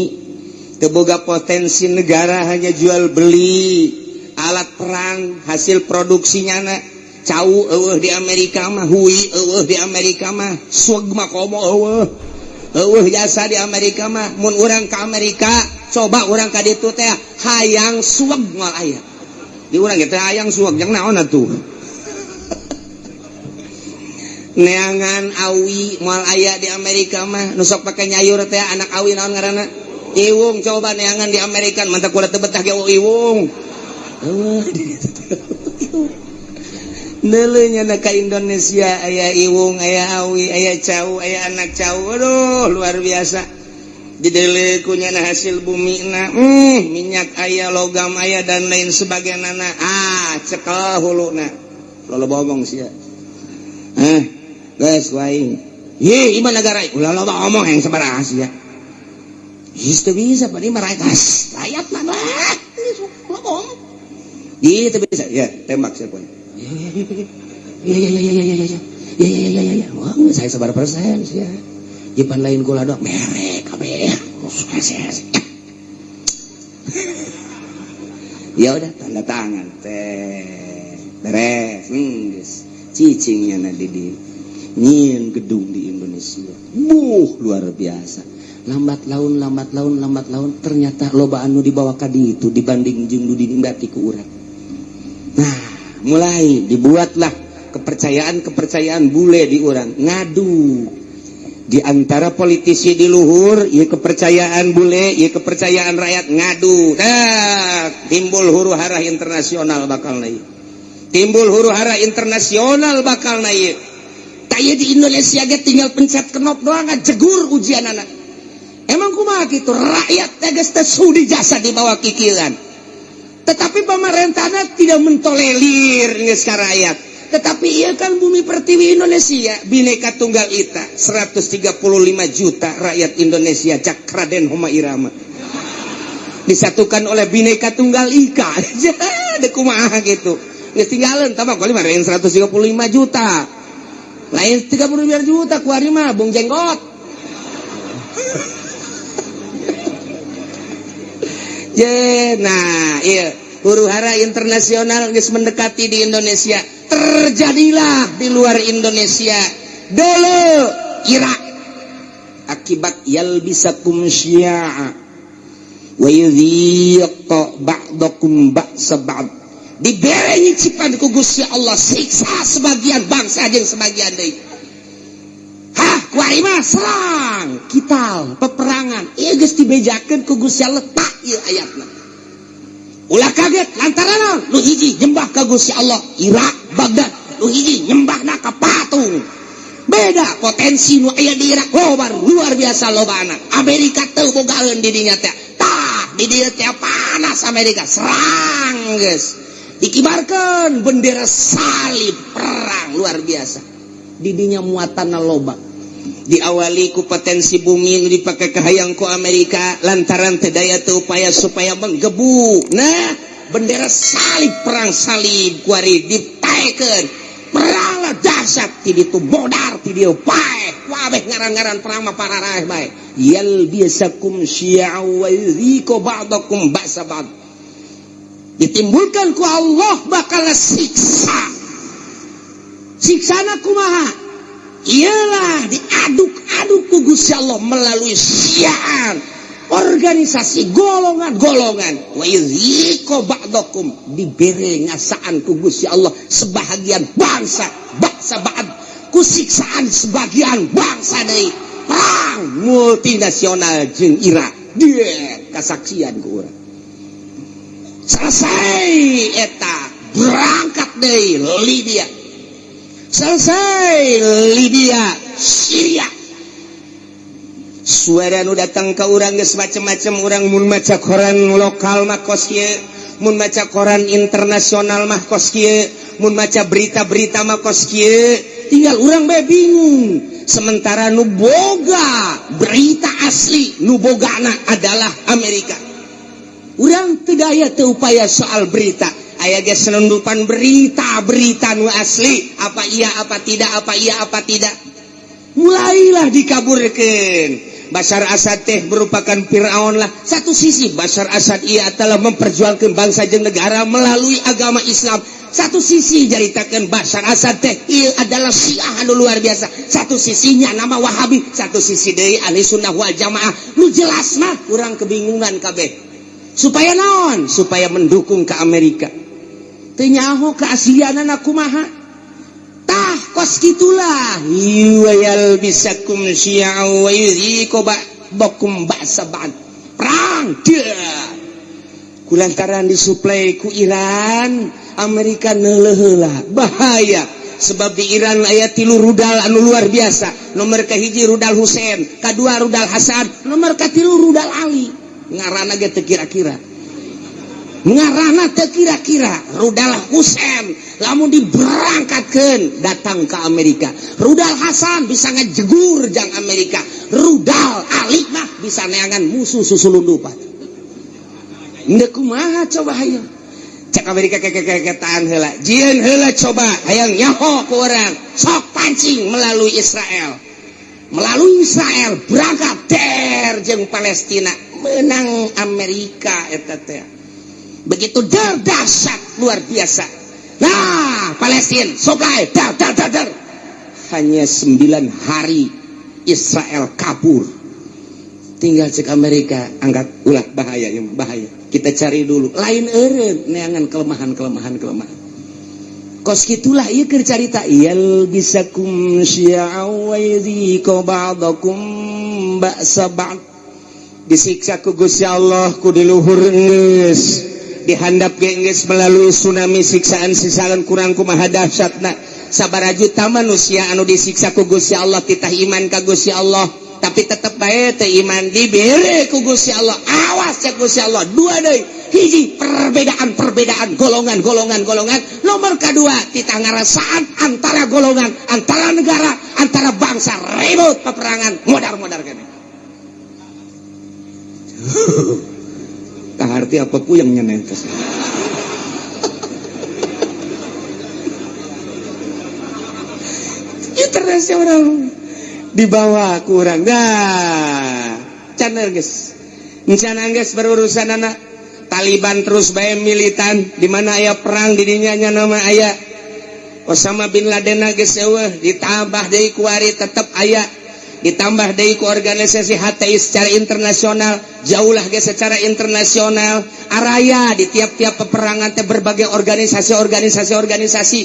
Speaker 1: teu boga potensi negara, hanya jual beli alat perang hasil produksinya na. Cau eueuh di Amerika mah, hui eueuh di Amerika mah, sueg mah komo eueuh. Eueuh jasa di Amerika mah. Mun urang ka Amerika, coba urang ka ditu teh hayang sueg moal aya. Di urang teh hayang sueg jang naon atuh? Neangan awi moal aya di Amerika mah. Nu sok pake nyayur teh anak awi naon ngaranna? Iwung. Coba neangan di Amerika, mantak kula teu betah ge iwung. Eueuh di ditu teh. Neuleuh nya ka Indonesia aya iwung, aya awi, aya cau, aya anak cau. Aduh, luar biasa. Dideuleu ku nyana hasil bumi na, minyak aya, logam aya, dan lain sebagainya. Ah, cekel huluna. Loba omong sia. Eh, geus ku aing. Ye, ieu negara ulah loba omong yang sabaraha sia. Geus teu bisa pak, ini mah rakyat, rakyat mah lah. Loba omong. Ih, teu bisa. Ya, tembak siapa? Ya ya ya ya ya ya ya ya ya ya ya ya. Wah, saya sabar persen sih ya. Jipan lain kula doang merek kabeh. Ya udah tanda tangan teh. Beres. Geus. Cicingnya na di nyieun gedung di Indonesia. Buh, luar biasa. Lambat laun, lambat laun, lambat laun ternyata loba anu dibawa ka ditu dibanding jeung nu dinikmati ku urang. Nah, mulai dibuatlah kepercayaan-kepercayaan bule di urang ngadu di antara politisi di luhur, ieu kepercayaan bule, ieu kepercayaan rakyat ngadu. Nah, timbul huru hara internasional bakal na ieu. Timbul huru hara internasional bakal na ieu. Tah di Indonesia ge tinggal pencet knop doang jegur ujian anak. Emang kumaha kitu rakyat teh geus teu sudi jasa di bawah kikilan. Tetapi pemerintahnya tidak mentolerir geus ka rakyat. Tetapi iya kan bumi pertiwi Indonesia, Bhinneka Tunggal Ika, 135 juta rakyat Indonesia, cak Raden Rhoma Irama, disatukan oleh Bhinneka Tunggal Ika. Ada kumaha gitu, geus tinggalan tambah kali mah 135 juta, lain 35 juta, kuari mah Bung Jenggot. Je, nah iya huru hara internasional geus mendekati di Indonesia. Terjadilah di luar Indonesia dulu Irak akibat yalbisakum syi'a wa yudhiq ba'dakum ba'sa ba'd, dibere nyicipan ku Gusti Allah siksa sebagian bangsa jeung sebagian deui. Hah, kuari mah serang kital peperangan ieu geus dibejakeun ku Gusti Allah. Tak ieu ayatna, ulah kaget lantaran naon? Nu hiji nyembah ka Gusti Allah Irak Baghdad, nu hiji nyembahna ka patung. Beda potensi nu aya di Irak loba, luar biasa lobana. Amerika teu bogaeun di dinya teh. Tah di dieu teh panas, Amerika serang, geus dikibarkeun bendera salib, perang luar biasa. Di dinya muatanna loba, diawali ku potensi bumi nu dipake kahayang ku Amerika lantaran teu daya teu upaya supaya menggebu. Nah, bendera salib, perang salib kuari ditaekeun, perang lah dahsyat ti ditu, modar ti dieu paeh kabeh ngaran-ngaran perang mah pararaeh bae. Yalbisakum syi'a wa yudhiqu ba'dakum ba'sa ba'd, ditimbulkan ku Allah bakal siksa. Siksana kumaha? Ialah diaduk-aduk ku Gusti Allah melalui syiaan organisasi golongan-golongan. Wa yudhiqu ba'dakum, dibere ngasaan ku Gusti Allah sebahagian bangsa bangsa ba'd ku siksaan sebagian bangsa deui. Perang multinasional jeung Irak dia kasaksian ku urang. Selesai eta, berangkat deui Libya. Selesai Libya, Syria. Suara nu datang ke urang geus macem-macem. Urang mun maca koran lokal mah kos kieu, mun maca koran internasional mah kos kieu, mun maca berita-berita mah kos kieu. Tinggal urang bae bingung. Sementara nu boga berita asli, nu bogana adalah Amerika. Urang teu daya teu upaya soal berita. Aya ge selundupan berita-berita nu asli, apa iya apa tidak, apa iya apa tidak. Mulailah dikaburkan Bashar Assad teh merupakan Fir'aun lah. Satu sisi Bashar Assad ia telah memperjuangkan bangsa jeung negara melalui agama Islam, satu sisi jaritakan Bashar Assad teh ia adalah Syiah anu luar biasa, satu sisinya nama Wahabi, satu sisi deui ahli sunnah wal jamaah. Nu jelas mah kurang kebingungan kabeh. Supaya naon? Supaya mendukung ke Amerika. Teu nyaho keaslianana kumaha. Tah kos gitulah yalbisakum syi'a wa yudhiqu ba'dakum ba'sa ba'd. Perang dia kulantaran disuplai ku Iran, Amerika neuleuh heula bahaya sebab di Iran aya tilu rudal anu luar biasa. Nomor kahiji rudal Husain, kadua rudal Hasan, nomor katilu rudal Ali. Ngaranna ge teu kira-kira, ngaranna teu kira-kira. Rudal Husain lamun diberangkatkan datang ke Amerika, rudal Hasan bisa ngejegur jang Amerika, rudal Ali mah bisa neangan musuh susulundupan. Ndek kumaha coba hayang cek Amerika kekekeketaan heula, jieun heula coba hayang nyaho ku urang, sok pancing melalui Israel. Melalui Israel berangkat der jeung Palestina, menang Amerika eta teh. Begitu der, dahsyat luar biasa. Nah, Palestina supply dar dar dar dar, hanya 9 hari Israel kabur. Tinggal cek Amerika angkat ulah, bahaya ya, bahaya, kita cari dulu lain eureun neangan kelemahan kelemahan kelemahan. Kos gitulah ieu keur carita yalbisakum syi'a wa yudhiqu ba'dakum ba'sa ba'd. Disiksa ku Gusti Allah ku di luhur geus, dihandap ge geus melalui tsunami. Siksaan-siksaan kurang kumaha dahsyatna, sabaraha juta manusia anu disiksa ku Gusti Allah titah iman ka Gusti Allah, tapi tetep bae teu iman, dibere ku Gusti Allah. Awas cek Gusti Allah, dua deui. Hiji, perbedaan-perbedaan golongan, golongan, golongan. Nomor kedua, kita ngarasaan antara golongan, antara negara, antara bangsa ribut, peperangan, modar-modar kene. Tak arti apa puyeng nyenentes. Internasional dibawa kurang dah can geus can geus berurusan anak Taliban terus bae militan di mana aya perang di dinya nya nama aya Osama bin Laden geus eueuh, ditambah deui kuari tetep aya, ditambah deui ku organisasi HTI secara internasional, jauhlah ge secara internasional araya di tiap-tiap peperangan teh berbagai organisasi organisasi organisasi.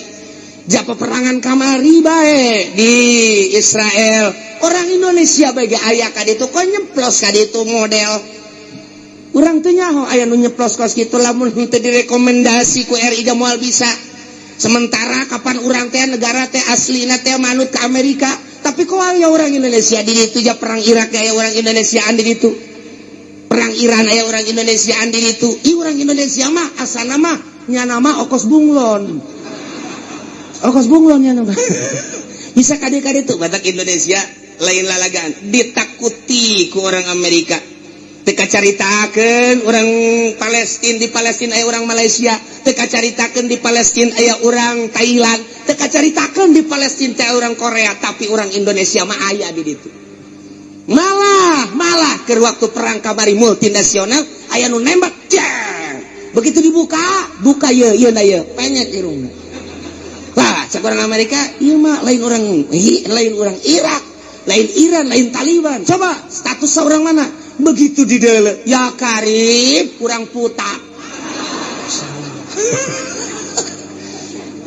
Speaker 1: Ja peperangan kamari bae di Israel, orang Indonesia bae ge aya ka ditu, kok nyeplos ka ditu model urang teu nyaho aya nu nyeplos kos kitu lamun henteu direkomendasi ku RI ge moal bisa. Sementara kapan urang teh negara teh aslina teh manut ke Amerika, tapi kok aya orang Indonesia di ditu? Ja perang Irak aya orang Indonesiaan di ditu, perang Iran aya orang Indonesiaan di ditu. Ih, orang Indonesia mah asana mah nyana mah okos bunglon, okos bunglon nyana mah bisa kade-kade tuh. Batak Indonesia lain lalagaan, ditakuti ku orang Amerika. Teka caritakeun orang Palestina, di Palestina aya orang Malaysia, teka caritakeun di Palestina aya orang Thailand, teka caritakeun di Palestina teh orang Korea, tapi orang Indonesia mah aya di ditu. Malah malah ke waktu perang kamari multinasional aya nu nembak jang. Begitu dibuka buka ye ye na ye penyek irungna. Lah cek orang Amerika ieu mah lain orang, lain orang Irak, lain Iran, lain Taliban, coba status orang mana. Begitu di dalam ya karib kurang puta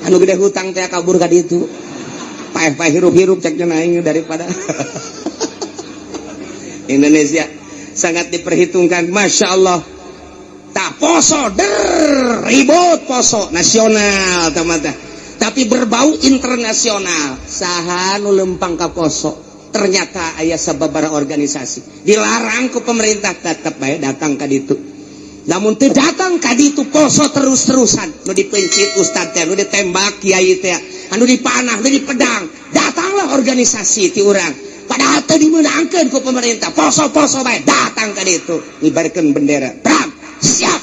Speaker 1: anu gede hutang teh kabur ka ditu, paeh-paeh hirup-hirup cek aing daripada Indonesia sangat diperhitungkan. Masya Allah, tak poso der ribut poso nasional teman-teman, tapi berbau internasional. Saha nu lempang ka poso? Ternyata aya sababaraha organisasi dilarang ku pemerintah tetep bae datang ka ditu. Namun teu datang ka ditu poso terus-terusan, nu dipencit ustad teh, nu ditembak kiai teh, anu dipanah, nu dipedang, datanglah organisasi ti urang padahal teu dimeunangkeun ku pemerintah, poso-poso bae datang ka ditu ngibarkeun bendera. Bram, siap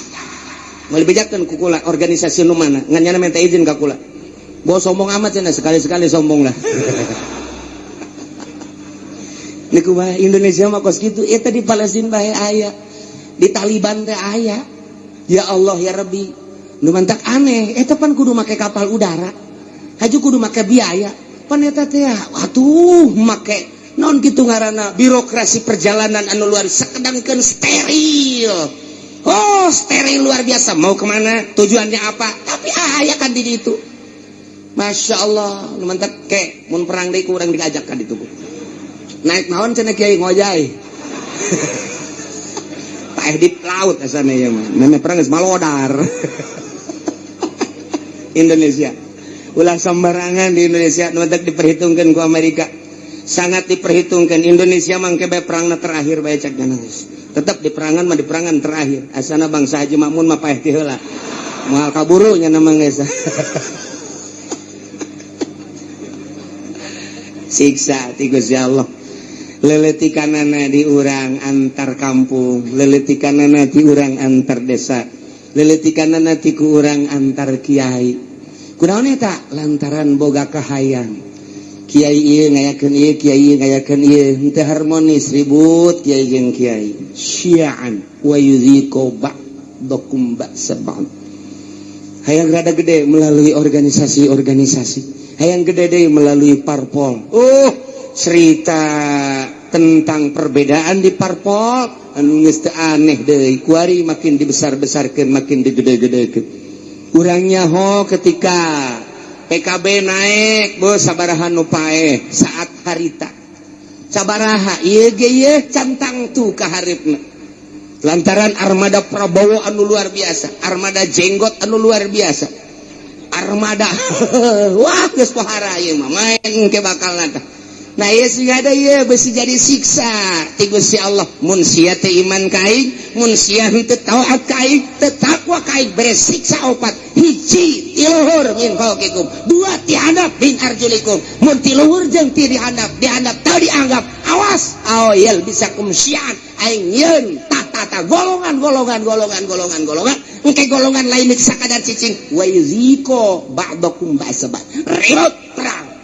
Speaker 1: moal dibejakeun ku kula organisasi nu mana ngan nyana minta izin ka kula. Bawa sombong amat cenah, sekali-sekali sombong lah. Niku mah Indonesia mah kos kitu, eta di Palestina bae aya, di Taliban teh aya. Ya Allah ya Rabbi, nu mantak aneh, eta pan kudu make kapal udara, haju kudu make biaya, pan eta teh atuh make non kitu ngaranna birokrasi perjalanan anu luar sakedangkeun steril. Oh, steril luar biasa, mau kemana, tujuannya apa, tapi aya kan di ditu. Masya Allah, nu mantak ke mun perang deui kurang diajak ka ditu. Naik naon cenah kiai ngojay. Paeh di laut asana ieu mah. Meme perang geus malodar. Indonesia. Ulah sembarangan di Indonesia nu mantak diperhitungkeun ku Amerika. Sangat diperhitungkan. Indonesia mangke bae perangna terakhir bae cek geus. Tetep di perangan mah di perangan terakhir. Asana bangsa Haji Makmun mah paeh ti heula. Moal kaburu nya mah geus. Siksa ti Gusti Allah. Leletikanana di urang antar kampung, leletikanana di urang antar desa, leletikanana ti ku urang antar kiai. Kunaon eta? Lantaran boga kahayang. Kiai ieu ngayakeun ieu, kiai ieu ngayakeun ieu, henteu harmonis, ribut kiai jeung kiai. Syi'an wa yudhiqu ba'dakum ba'sa ba'd. Hayang rada gede melalui organisasi-organisasi, hayang gede deui melalui parpol. Oh, cerita tentang perbedaan di parpol anu geus teu aneh deui, kuari makin dibesar-besarkeun, makin digede-gedekeun. Urang nyaho ketika PKB naik, bos sabaraha nu paeh saat harita, sabaraha ieu ge ieu cantang tu ka hareupeuna lantaran armada Prabowo anu luar biasa, armada jenggot anu luar biasa, armada wah geus pohara ieu mah main ke bakal tah. Nah, ieu sih ada ieu besi jadi siksa ti Gusti Allah mun sia teu iman ka aing, mun sia henteu taat ka aing, teu takwa ka aing, bere siksa opat. Hiji, ti luhur, min fauqikum. Dua, ti handap, min arjulikum. Mun ti luhur jeung ti dihandap, dihandap teu dianggap, awas, aw yalbisakum syi'an, aing yeun tata golongan, golongan, golongan, golongan, golongan. Engke golongan lain sakadar cicing, wa yuziko ba'dakum ba'sa ba'd, ribut perang.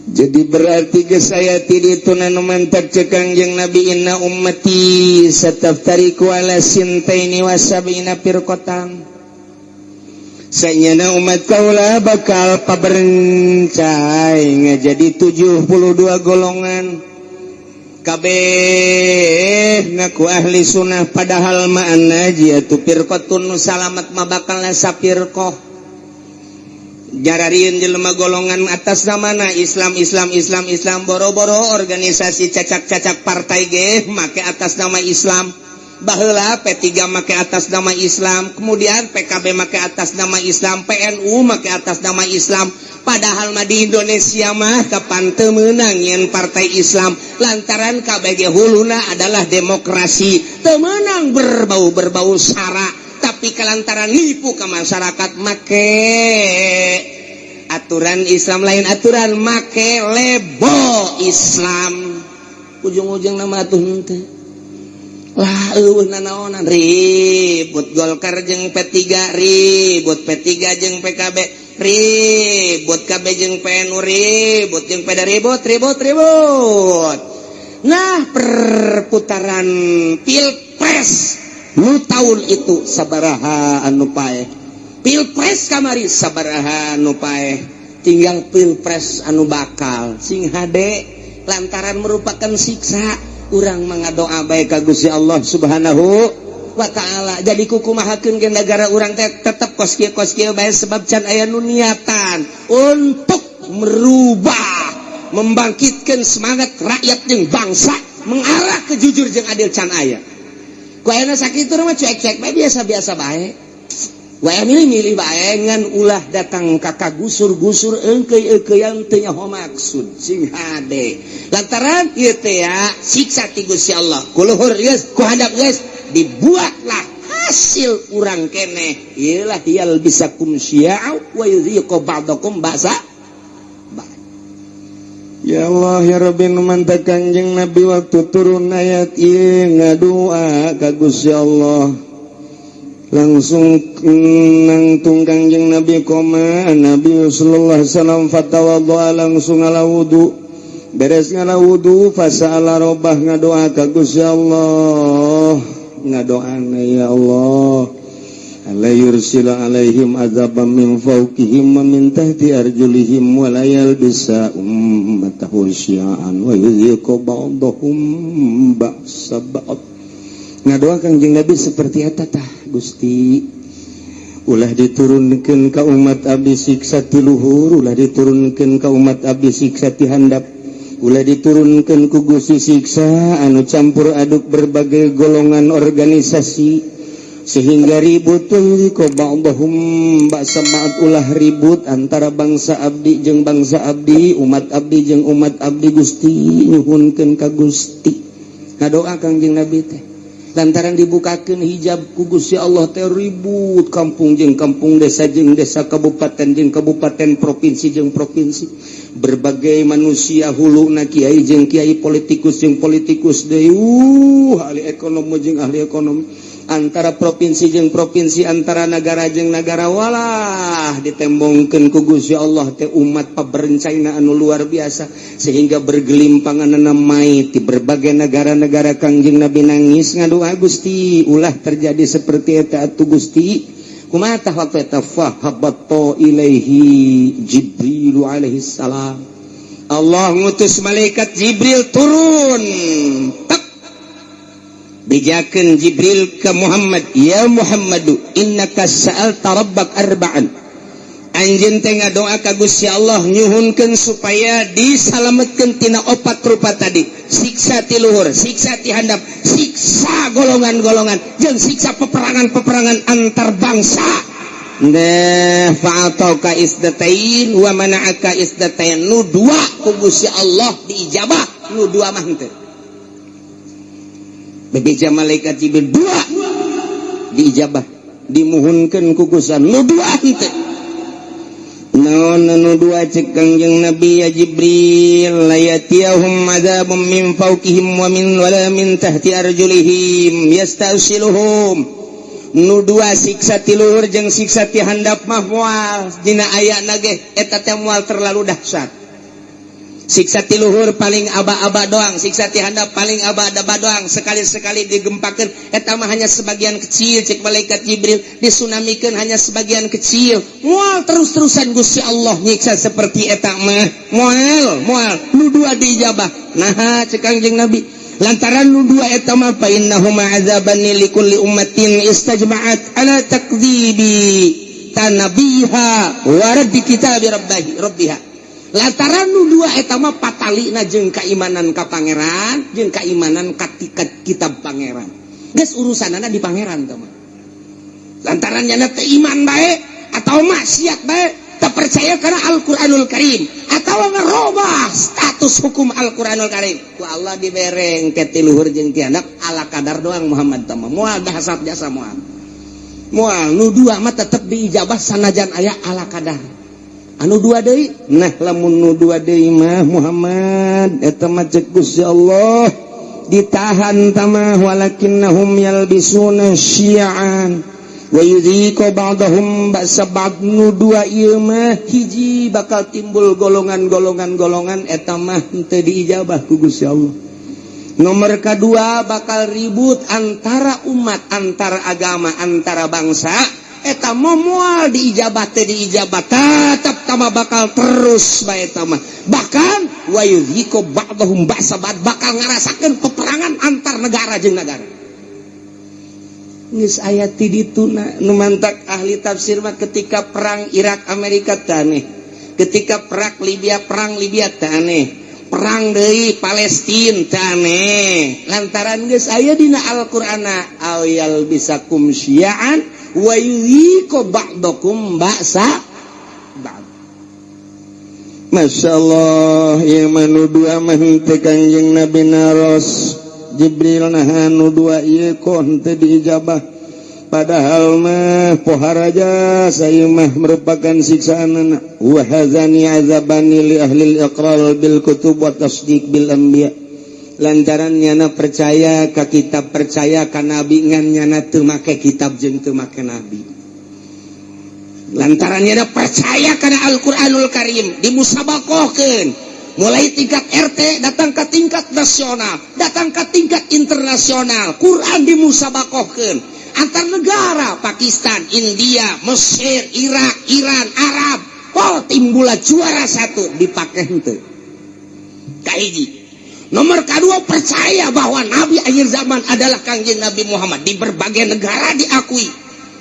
Speaker 1: Jadi berarti ke saya tidak itu nanu mantak cek Kangjeng Nabi, inna ummati sataftariku ala sintaini wa sab'ina firqatan. Sanyana umat kaula bakal paberencai ngajadi 72 golongan, kabeh ngaku ahli sunnah, padahal mah an-najiyatu firqatun, nu salamat mah bakal sapirqoh. Jararieun jelema golongan atas namana Islam, Islam, Islam, Islam. Boro-boro organisasi cacak-cacak partai ge make atas nama Islam. Baheula P3 make atas nama Islam, kemudian PKB make atas nama Islam, PNU make atas nama Islam. Padahal mah di Indonesia mah kapan teu meunang yen partai Islam, lantaran KBG huluna adalah demokrasi, teu meunang berbau-berbau sara, tapi kelantaran nipu ke masyarakat make aturan Islam, lain aturan, make label Islam, ujung-ujung nama tuh henteu lah, eueuh nanaonan. Ribut Golkar jeung P3, ribut P3 jeung PKB, ribut KB jeung PNU, ribut jeung PDI, ribut, ribut, ribut. Nah, perputaran pilpres nu tahun itu sabaraha anu paeh, pilpres kamari sabaraha anu paeh, tinggal pilpres anu bakal. Sing hade, lantaran merupakan siksa, urang mengadoa bae ka Gusti Allah Subhanahu wa Ta'ala. Jadi kukumahakeun ge negara urang teh tetep kos kieu, kos kieu bae, sebab can aya nu niatan untuk merubah, membangkitkan semangat rakyat jeung bangsa mengarah ke jujur jeung adil, can aya. Ku ayeuna sakitu mah cuek-cuek bae, biasa-biasa bae. Wae milih-milih bae, ngan ulah datang ka kagusur-gusur, eungkeuy-eungkeuyan teu nyaho maksud. Sing hade, lantaran ieu teh ya siksa ti Gusti Allah, ku luhur geus, ku handap geus, dibuatlah hasil urang keneh ieu lah, yalbisakum syi'a wa yudhiqu ba'dakum ba'sa.
Speaker 2: Ya Allah ya Rabbi, nu mantak Kanjeng Nabi waktu turun ayat ieu ngadua ka Gusti Allah, langsung nangtung Kanjeng Nabi, koma Nabi sallallahu alaihi wasallam fatawaddoa, langsung ngala wudu. Beres ngala wudu, fasa'ala robbah, ngadoa ka Gusti Allah. Ngadoana, ya Allah, alla yursila alaihim azaban min fawqihim wa min tahti arjulihim wa la yalbisa ummatahu syi'an wa yudhiqu ba'dahum ba'sa ba'd. Ngadoa Kangjeng Nabi seperti eta tah, Gusti, ulah diturunkeun ka umat abdi siksa ti luhur, ulah diturunkeun ka umat abdi siksa ti handap, ulah diturunkeun ku Gusti siksa anu campur aduk berbagai golongan organisasi sehingga ribut, ba'dahum ba'sa ba'd. Ulah ribut antara bangsa abdi jeung bangsa abdi, umat abdi jeung umat abdi. Gusti, nyuhunkeun ka Gusti. Ngadoa Kangjeng Nabi teh lantaran dibukakeun hijab ku Gusti Allah teh ribut kampung jeung kampung, desa jeung desa, kabupaten jeung kabupaten, provinsi jeung provinsi, berbagai manusia, huluna kiai jeung kiai, politikus jeung politikus deui, ahli ekonomi jeung ahli ekonomi, antara provinsi jeung provinsi, antara negara jeung negara. Walah, ditembongkeun ku Gusti Allah teh umat paberencaina anu luar biasa sehingga bergelimpangan mayit di berbagai negara-negara. Kangjeng Nabi nangis ngadoa, Gusti, ulah terjadi seperti eta atuh Gusti. Kumaha tah waktu eta? Fahabatta ilaihi Jibril alaihi salam.
Speaker 1: Allah ngutus malaikat Jibril turun tak, bejakeun Jibril ke Muhammad, ya Muhammadu, innaka sa'alta rabbak arba'an, anjeun teh ngadoa ka Gusti Allah nyuhunkeun supaya disalametkeun tina opat rupa tadi, siksa ti luhur, siksa ti handap, siksa golongan-golongan, jeung siksa peperangan-peperangan antar bangsa.
Speaker 2: Nah, fa'atauka isnatain wa mana'aka isnatain. Nu dua ku Gusti Allah diijabah, nu dua mah henteu. Bebeja malaikat Jibril, dua diijabah, dimuhunkeun ku Gusti, nu dua henteu. Naon anu dua, cek Kangjeng Nabi? Ya Jibril, la yatiyahum adzabun min fawqihim wa min wala min tahti arjulihim yastasiluhum. Nu dua, siksa ti luhur jeung siksa ti handap mah moal dina ayana ge eta teh moal terlalu dahsyat. Siksa ti luhur paling aba-aba doang, siksa ti handap paling aba-aba doang, sekali-sekali digempakeun eta mah hanya sebagian kecil. Cek malaikat Jibril, disunamikeun hanya sebagian kecil, moal terus-terusan Gusti Allah nyiksa seperti eta mah, moal moal. Nu dua diijabah, nah, cek Kangjeng Nabi, lantaran nu dua eta mah fa innahuma azabani likulli ummatin istajma'at ala takdzibi tanabiha wa raddi kitabi rabbihi rabbiha. Lantaran nu dua eta mah patalina jeung kaimanan ka pangeran jeung kaimanan ka kitab pangeran, geus urusanana di pangeran teh mah. Lantaran nyana teu iman bae atau maksiat bae, tak percaya karena Al-Qur'anul Karim atau ngerubah status hukum Al-Qur'anul Karim, ku Allah dibereng ke ti luhur jeung ti handap ala kadar doang. Muhammad teh mah moal dahsyat jasa, moal moal. Nu dua mah tetep diijabah sanajan aya ala kadar. Anu dua deui, nah, lamun nu dua deui mah, Muhammad, eta mah cek Gusti Allah ditahan tamah, walakinnahum yalbisuna syi'an wa yudhiqu ba'dahum ba'sa ba'd. Nu dua ieu mah, hiji, bakal timbul golongan-golongan golongan, eta mah henteu diijabah ku Gusti Allah. Nomor kedua, bakal ribut antara umat, antara agama, antara bangsa, eta mah moal diijabah teh, diijabah tetap tambah bakal terus bae eta mah. Bahkan wa yudhiqu ba'dahum ba'sa ba'd, bakal ngarasakeun peperangan antar negara jeung negara. Geus aya ti dituna. Nu mantak ahli tafsir mah, ketika perang Irak Amerika teh aneh, ketika perang Libya teh aneh, perang deui Palestina teh aneh, lantaran geus aya dina Al-Qur'ana aw yalbisakum syi'an wa yudhiqu ba'dakum ba'sa ba'd. Masya Allah, ieu mah nu dua mah henteu. Kangjeng Nabi naros, Jibril, nah, nu dua ieu kok henteu diijabah, padahal mah pohara jasa mah merupakan siksaan. Wa hadzani azabani li ahli iqrar bil kutub wa tasdiq bil anbiya. Lantaran nyana percaya ka kitab, percaya ka nabi, ngan nyana teu make kitab jeung teu make nabi. Lantaran nyana percaya kana Al-Qur'anul Karim, dimusabakohkeun mulai tingkat RT, datang ke tingkat nasional, datang ke tingkat internasional. Quran dimusabakohkeun antar negara, Pakistan, India, Mesir, Irak, Iran, Arab. Oh, timbula juara satu, dipakai henteu. Kahiji, nomor kedua, percaya bahwa nabi akhir zaman adalah Kangjeng Nabi Muhammad. Di berbagai negara diakui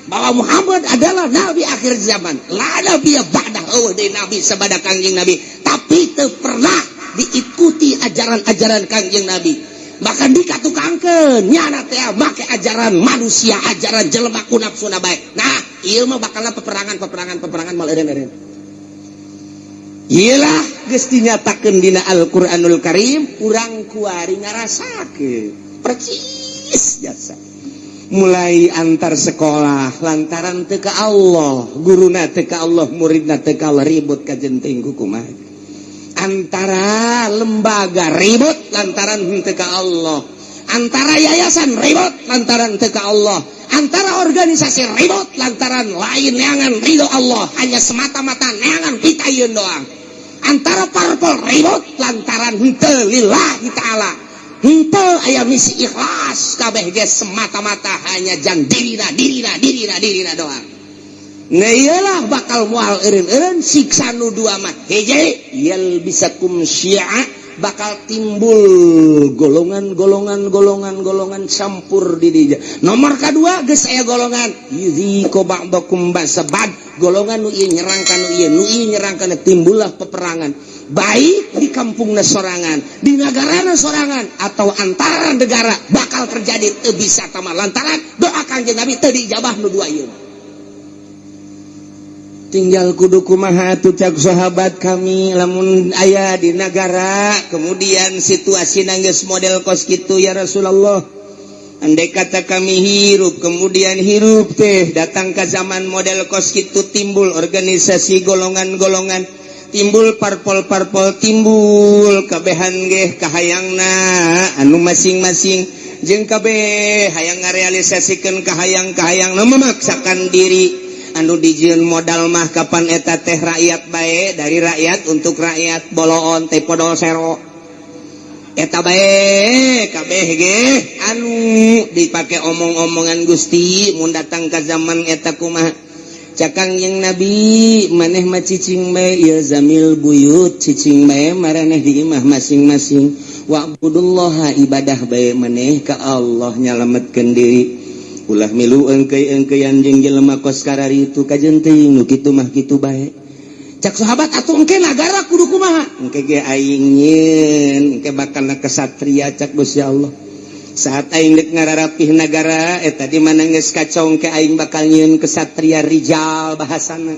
Speaker 2: bahwa Muhammad adalah nabi akhir zaman, la nabi ba'dah, euweuh deui nabi sabada Kangjeng Nabi, tapi teu pernah diikuti ajaran-ajaran Kangjeng Nabi. Bahkan dikatukangkeun nyana teh make ajaran manusia, ajaran jelema ku nafsuna bae. Nah, ieu mah bakalna peperangan, peperangan, peperangan, mal eureun-eureun. Iyalah, geus dinyatakeun dina Al-Qur'anul Karim, urang kuari ngarasakeun percis jasa. Mulai antar sekolah lantaran teu ka Allah, guruna teu ka Allah, muridna teu ka Allah, ribut ka jenting kumaha. Antara lembaga ribut lantaran henteu ka Allah, antara yayasan ribut lantaran teu ka Allah, antara organisasi ribut lantaran lain neangan ridho Allah, hanya semata-mata neangan pitayun doang. Antara parpol ribut lantaran henteu lillahi ta'ala, henteu aya misi ikhlas, kabeh ge semata-mata hanya jang dirina, dirina, dirina, dirina doang. Nah, iyalah, bakal moal eureun-eureun siksa nu dua mah. Hiji, yalbisakum syi'a, bakal timbul golongan-golongan golongan-golongan campur di dinya. Nomor kedua, geus aya golongan yudhiqu ba'dakum ba'sa ba'd, golongan nu ieu nyerang ka nu ieu, nu ieu nyerang ka nu, timbullah peperangan, baik di kampungna sorangan, di negarana sorangan, atau antara negara bakal terjadi. Teu bisa tama lantaran doa Kangjeng Nabi teu diijabah nu dua ieu. Tinggal kudu kumaha atuh cak sahabat kami lamun aya di negara kemudian situasi nangis model kos kitu ya Rasulullah. Andai kata kami hirup kemudian hirup teh datang ke zaman model kos kitu, timbul organisasi golongan-golongan, timbul parpol-parpol, timbul kabehan geh kahayangna anu masing-masing jeung kabeh hayang ngarealisasikeun kahayang-kahayang nu memaksakan diri, anu dijieun modal mah kapan eta teh rakyat bae, dari rakyat untuk rakyat, boloon teh podol sero eta bae kabeh ge anu dipake omong-omongan. Gusti, mun datang ka zaman eta kumaha? Cak Kangjeng Nabi, maneh mah cicing bae, ilzamil buyut, cicing bae maraneh di imah masing-masing, wa'budullaha, ibadah bae maneh ka Allah, nyalametkeun diri, ulah milu engkei-engkeian jeung jelema kos kararitu, kajen teuing nu kitu mah kitu bae. Cak sahabat, atuh engke nagara kudu kumaha? Engke ge aing nyieun, engke bakal kesatria cak Gusti Allah. Saat aing dek ngararapih nagara eta di mana geus kacau, engke aing bakal nyieun kesatria, rijal bahasana.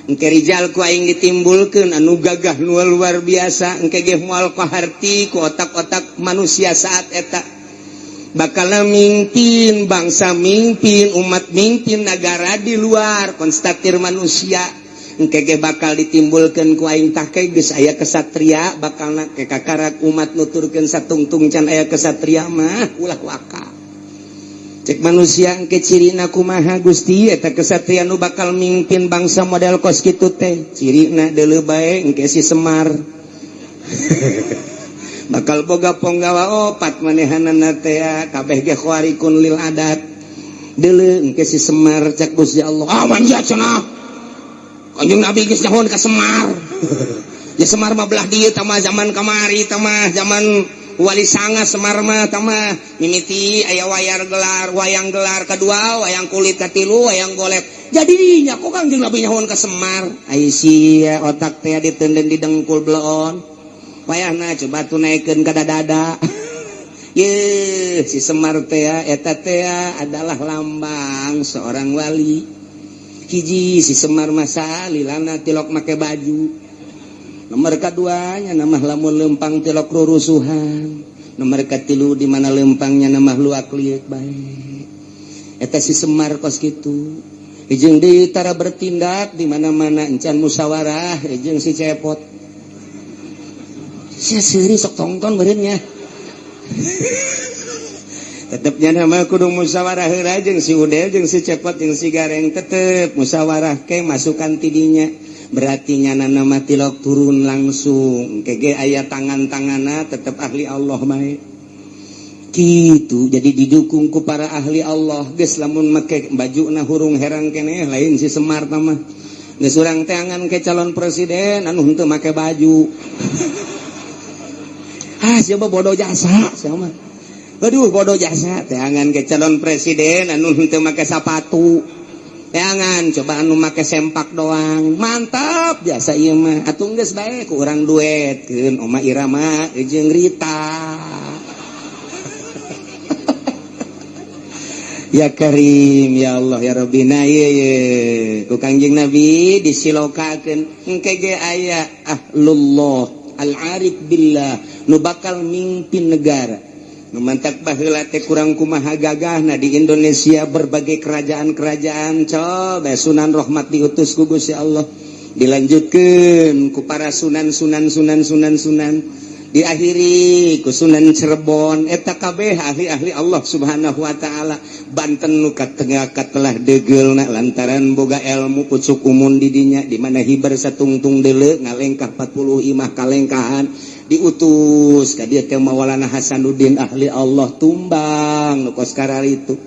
Speaker 2: Engke rijal ku aing ditimbulkeun anu gagah nu luar biasa, engke ge moal kaharti ku otak-otak manusia. Saat eta bakal mimpin bangsa, mimpin umat, mimpin negara di luar konstatir manusia. Engke ge bakal ditimbulkeun ku aing. Tah, ke geus aya kesatria bakal ke kakarak umat nuturkeun satungtung can aya kesatria mah ulah waka cek manusia. Engke cirina kumaha, Gusti, eta kesatria nu bakal mimpin bangsa model kos kitu teh cirina? Deuleu bae, engke si Semar bakal boga ponggawa opat, manehanana teh kabeh ge khawarikun lil adat. Deuleu engke si Semar cak Gusti Allah. Awan ya cenah, Kanjeng Nabi geus nyahoan ka Semar. Ya Semar mah belah dieu tah mah, zaman kamari tah mah, zaman Wali Sanga Semar mah tah mah. Mimiti aya wayar gelar, wayang gelar kedua, wayang kulit katilu, wayang golek. Jadinya kok Kanjeng Nabi nyahoan ka Semar? Ai sia otak teh ditenden di dengkul bleon. Wayahna coba tuh naikeun ka dada. Ye, si Semar teh eta teh adalah lambang seorang wali. Hiji, si Semar masa lilana tilok make baju. Nomor keduanya nama lamun lempang tilok rurusuhan. Nomor katilu, di mana lempangnya nama luak liuk bae. Eta si Semar kos kitu. Jeung deui tara bertindak di mana-mana encan musyawarah jeung si Cepot. Sia seuri sok tongton meureun nya. Tetepnya nama kudu musyawarah heula jeung si Udel, jeung si Cepot, jeung si Gareng, tetep musyawarah ke masukan tidinya. Berarti nyana nama tilok turun langsung kege aya tangan-tangana tetep ahli Allah bae gitu. Jadi didukung ku para ahli Allah. Geus lamun make baju na hurung herang keneh lain si Semar mah. Geus urang teangan ke calon presiden anu henteu make baju. Ah, siapa bodoh jasa siapa mah. Aduh, bodoh jasa. Teangan ke calon presiden anu henteu make sapatu, teangan coba anu make sempak doang. Mantap biasa ieu mah. Atuh geus bae ku urang duetkeun Oma Irama jeung Rita. Ya Karim, ya Allah, ya Rabbina. Ye ye ku Kangjeng Nabi disilokakeun engke ge aya ahlullah al-arif billah nu bakal mimpin negara. Nu mantak baheula teh kurang kumaha gagahna di Indonesia berbagai kerajaan-kerajaan. Coba Sunan Rahmat diutus ku Gusti Allah, dilanjutkeun ku para sunan, sunan, sunan, sunan, sunan, diakhiri ku Sunan Cirebon. Eta kabeh ahli-ahli Allah Subhanahu wa taala. Banten nu katengah katelah degeulna lantaran boga ilmu pucuk umun di dinya, di mana hiber satungtung deuleu ngalengkah 40 imah kalengkahan, diutus ka dieu teh Maulana Hasanuddin, ahli Allah tumbang nu kos kararitu.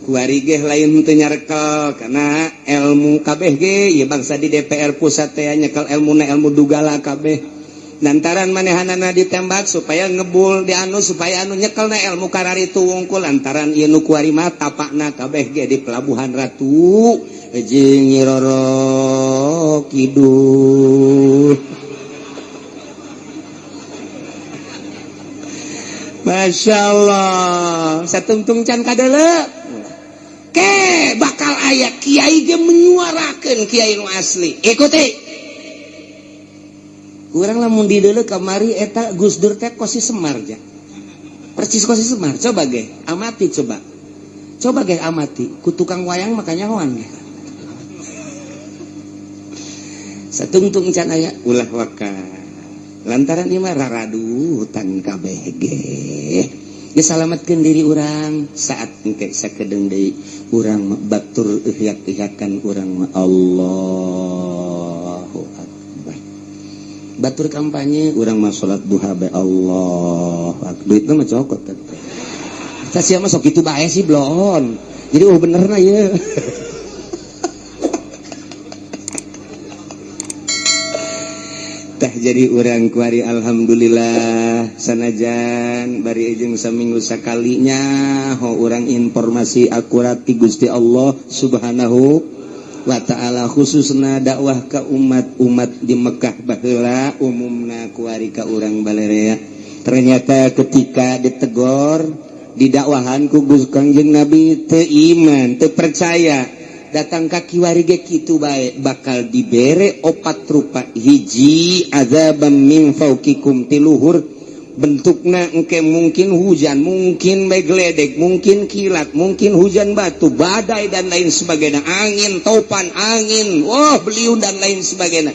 Speaker 2: Kuari ge lain teu nyarekel karena ilmu kabeh ge ieu bangsa di DPR pusat teh nyekel ilmuna ilmu dugala kabeh. Lantaran manehanana ditembak supaya ngebul di anu supaya anu nyekelna ilmu kararitu wungkul, lantaran ieu nu kuari mah tapakna kabeh ge di Pelabuhan Ratu jeung Nyi Roro Kidul. Masya Allah, satungtung can kadeuleu ke
Speaker 1: Engke bakal aya kiai ge menyuarakeun kiai nu asli. Ikuti. Kurang lamun di deuleu kamari eta Gus Dur teh kos si Semar ja. Percis kos si Semar. Coba ge, amati coba. Coba ge amati, ku tukang wayang makanya hoan ge. Satungtung can aya ulah waka. Lantaran ieu mah raradu hutan kabeh ge. Disalamatkeun diri urang saat engke sakedeung deui urang batur ihyak-ihyakan urang mah Allahu Akbar. Batur kampanye urang mah salat duha bae Allahu Akbar. Duitna mah cokot teh. Tah sia mah sok kitu bae sih bloon. Jadi oh benerna ieu. Tah jadi urang kuari alhamdulillah sanajan bari jeung saminggu sakalinya ho urang informasi akurat ti Gusti Allah Subhanahu wa ta'ala, khususna dakwah ka umat-umat di Mekah baheula umumna kuari ka urang balerea. Ternyata ketika ditegor didakwahan ku Gusti Kangjeng Nabi teu iman, teu percaya, datang ka kiwari ge kitu bae bakal dibere opat rupa. Hiji azabam min fauqikum, tiluhur bentukna engke mungkin hujan, mungkin bae geledek, mungkin kilat, mungkin hujan batu, badai dan lain sebagainya, angin topan, angin wah beliung dan lain sebagainya,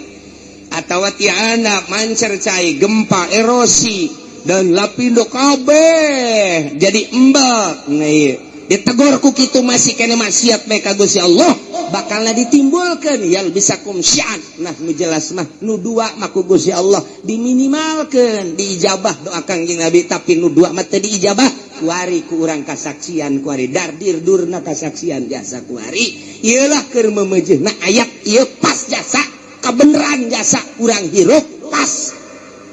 Speaker 1: atawa tiana mancer cai, gempa, erosi dan lapindo kabeh jadi embek. Nah ieu ditegor ku kitu masih kene maksiat bae ka Gusti Allah bakalna ditimbulkeun yal bisakum syi'an. Nah nu jelas mah nu dua mah ku Gusti Allah diminimalkeun diijabah doa Kangjeng Nabi, tapi nu dua mah teu diijabah kuari ku urang kasaksian kuari dardir durna kasaksian jasa kuari ieu lah keur memejeuna ayat ieu pas jasa kabeneran jasa urang hirup pas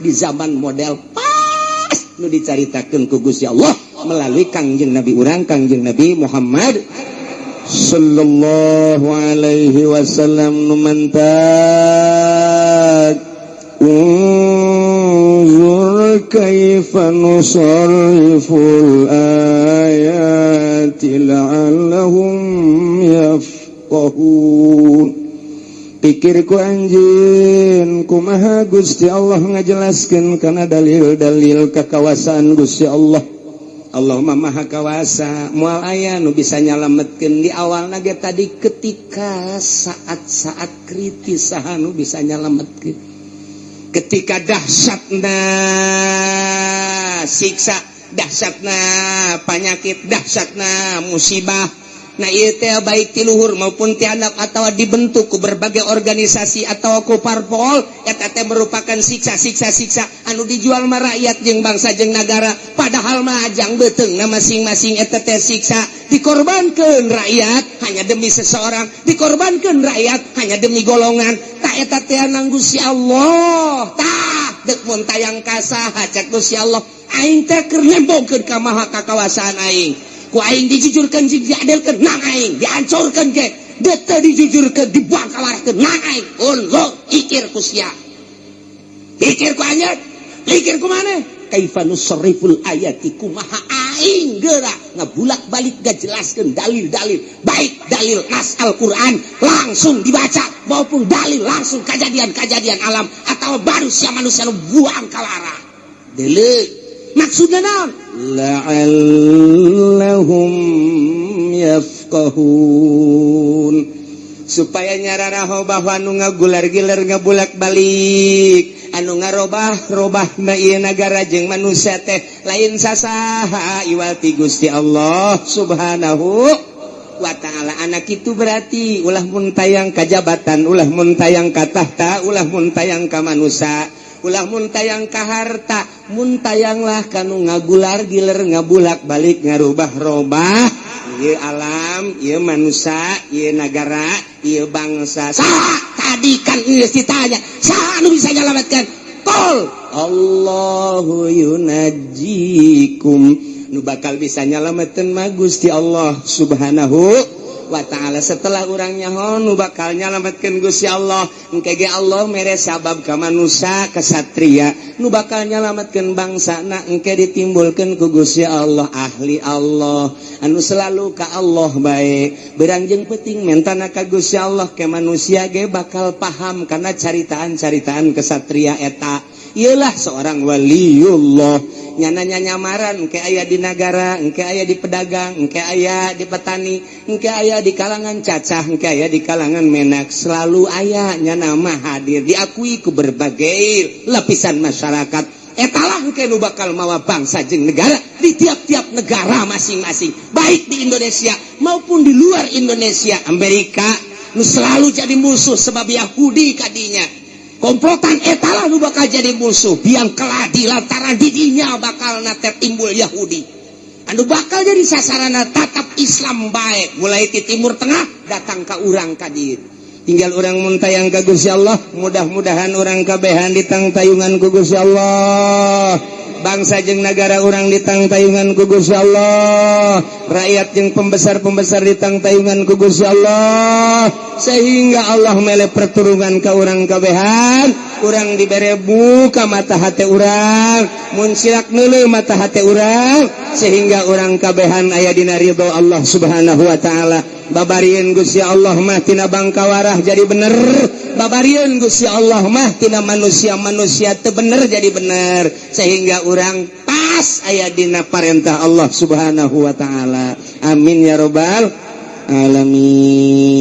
Speaker 1: di zaman model pas nu dicaritakeun ku Gusti Allah melalui Kangjeng Nabi urang Kangjeng Nabi Muhammad
Speaker 2: sallallahu alaihi wasallam. Nu mantak unzur kaifa nusarriful ayati la'allahum yafqahun. Pikir ku anjeun kumaha Gusti Allah ngajelaskeun kana dalil-dalil kekawasaan Gusti Allah.
Speaker 1: Allahumma maha kawasa, moal aya nu bisa nyalametkeun di awalna ge tadi ketika saat-saat kritis saha nu bisa nyalametkeun, ketika dahsyatna siksa, dahsyatna panyakit, dahsyatna musibah. Nah ieu teh baik ti luhur maupun ti handap atawa dibentuk ku berbagai organisasi atau ku parpol, eta teh merupakan siksa-siksa siksa anu dijual mah rakyat jeung bangsa jeung nagara, padahal mah ajang beuteungna masing-masing eta teh siksa dikorbankeun rakyat hanya demi seseorang, dikorbankeun rakyat hanya demi golongan. Tah eta teh nang Gusti Allah. Tah deuk mun tayang ka saha cek Gusti Allah, aing teh keur nembongkeun ka maha kakawasaan aing. Ku aing dijujurkeun jeung diadilkeun nang aing, dihancurkeun ge deuk teu dijujurkeun dibuang kawarahkeun nang aing. Unlo ikir ku sia, pikir ku anjeun, pikir ku maneh. Kaifa nusarriful ayati, kumaha aing geura ngabulak-balik ngajelaskeun dalil-dalil, baik dalil nas Al-Qur'an langsung dibaca maupun dalil langsung kejadian-kejadian alam atau manusia manusia nu buang kawarah. Deuleu maksudna naon?
Speaker 2: La'allahum yafqahun,
Speaker 1: supaya nyararaho bahwa nu ngagular-giler ngabulak-balik anu ngarobah-robah na ieu nagara jeung manusia teh lain sasaha iwal ti Gusti Allah Subhanahu wa ta'ala. Anak itu berarti ulah mun tayang ka jabatan, ulah mun tayang ka tahta, ulah mun tayang ka manusia, ulah mun tayang ka harta, mun tayanglah kanu ngagular giler ngabulak balik ngarubah-robah ieu alam, ieu manusia, ieu nagara, ieu bangsa. Saha tadi kan geus ditanya, saha anu bisa nyalametkeun? Qul
Speaker 2: Allahu yunajjikum,
Speaker 1: nu bakal bisa nyalametkeun mah Gusti Allah Subhanahu wa Ta'ala. Setelah urang nyaho nu bakal nyalametkeun Gusti Allah, engke ge Allah mere sabab ka manusia kesatria nu bakal nyalametkeun bangsana. Engke ditimbulkeun ku Gusti Allah ahli Allah anu selalu ka Allah bae, beurang jeung peuting mentana ka Gusti Allah. Ke manusia ge bakal paham karena caritaan-caritaan kesatria eta. Iyalah, seorang waliullah nyana nyamaran engke aya di nagara, engke aya di pedagang, engke aya di petani, engke aya di kalangan cacah, engke aya di kalangan menak, selalu aya nyana mah hadir, diakui ku berbagai lapisan masyarakat. Etalah engke nu bakal mawa bangsa jeung negara di tiap-tiap negara masing-masing, baik di Indonesia maupun di luar Indonesia. Amerika nu selalu jadi musuh sebab Yahudi kadinya komplotan, etalah nu bakal jadi musuh biang keladi lantaran didinya bakal na timbul Yahudi anu bakal jadi sasarana tatap Islam baik, mulai di Timur Tengah datang ke urang kadir.
Speaker 2: Tinggal urang muntayang ka Gusti Allah. Mudah-mudahan urang kabehan ditangtayungan ku Gusti Allah, bangsa jeung negara urang ditangtayungan ku Gusti Allah, rakyat jeung pembesar-pembesar ditangtayungan ku Gusti Allah, sehingga Allah mere perturungan ka urang kabehan. Urang dibere buka mata hati urang, muncilak neuleuh mata hati urang, sehingga urang kabehan aya dina ridho Allah Subhanahu wa Ta'ala. Babarieun Gusti Allah mah tina bangkawarah jadi bener, babarieun Gusti Allah mah tina manusia-manusia teu bener jadi bener, sehingga urang pas aya dina parentah Allah Subhanahu wa Ta'ala. Amin ya robbal alamin.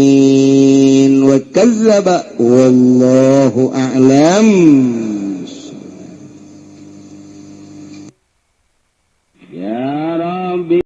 Speaker 2: Wa kadzdzaba, wallahu a'lam.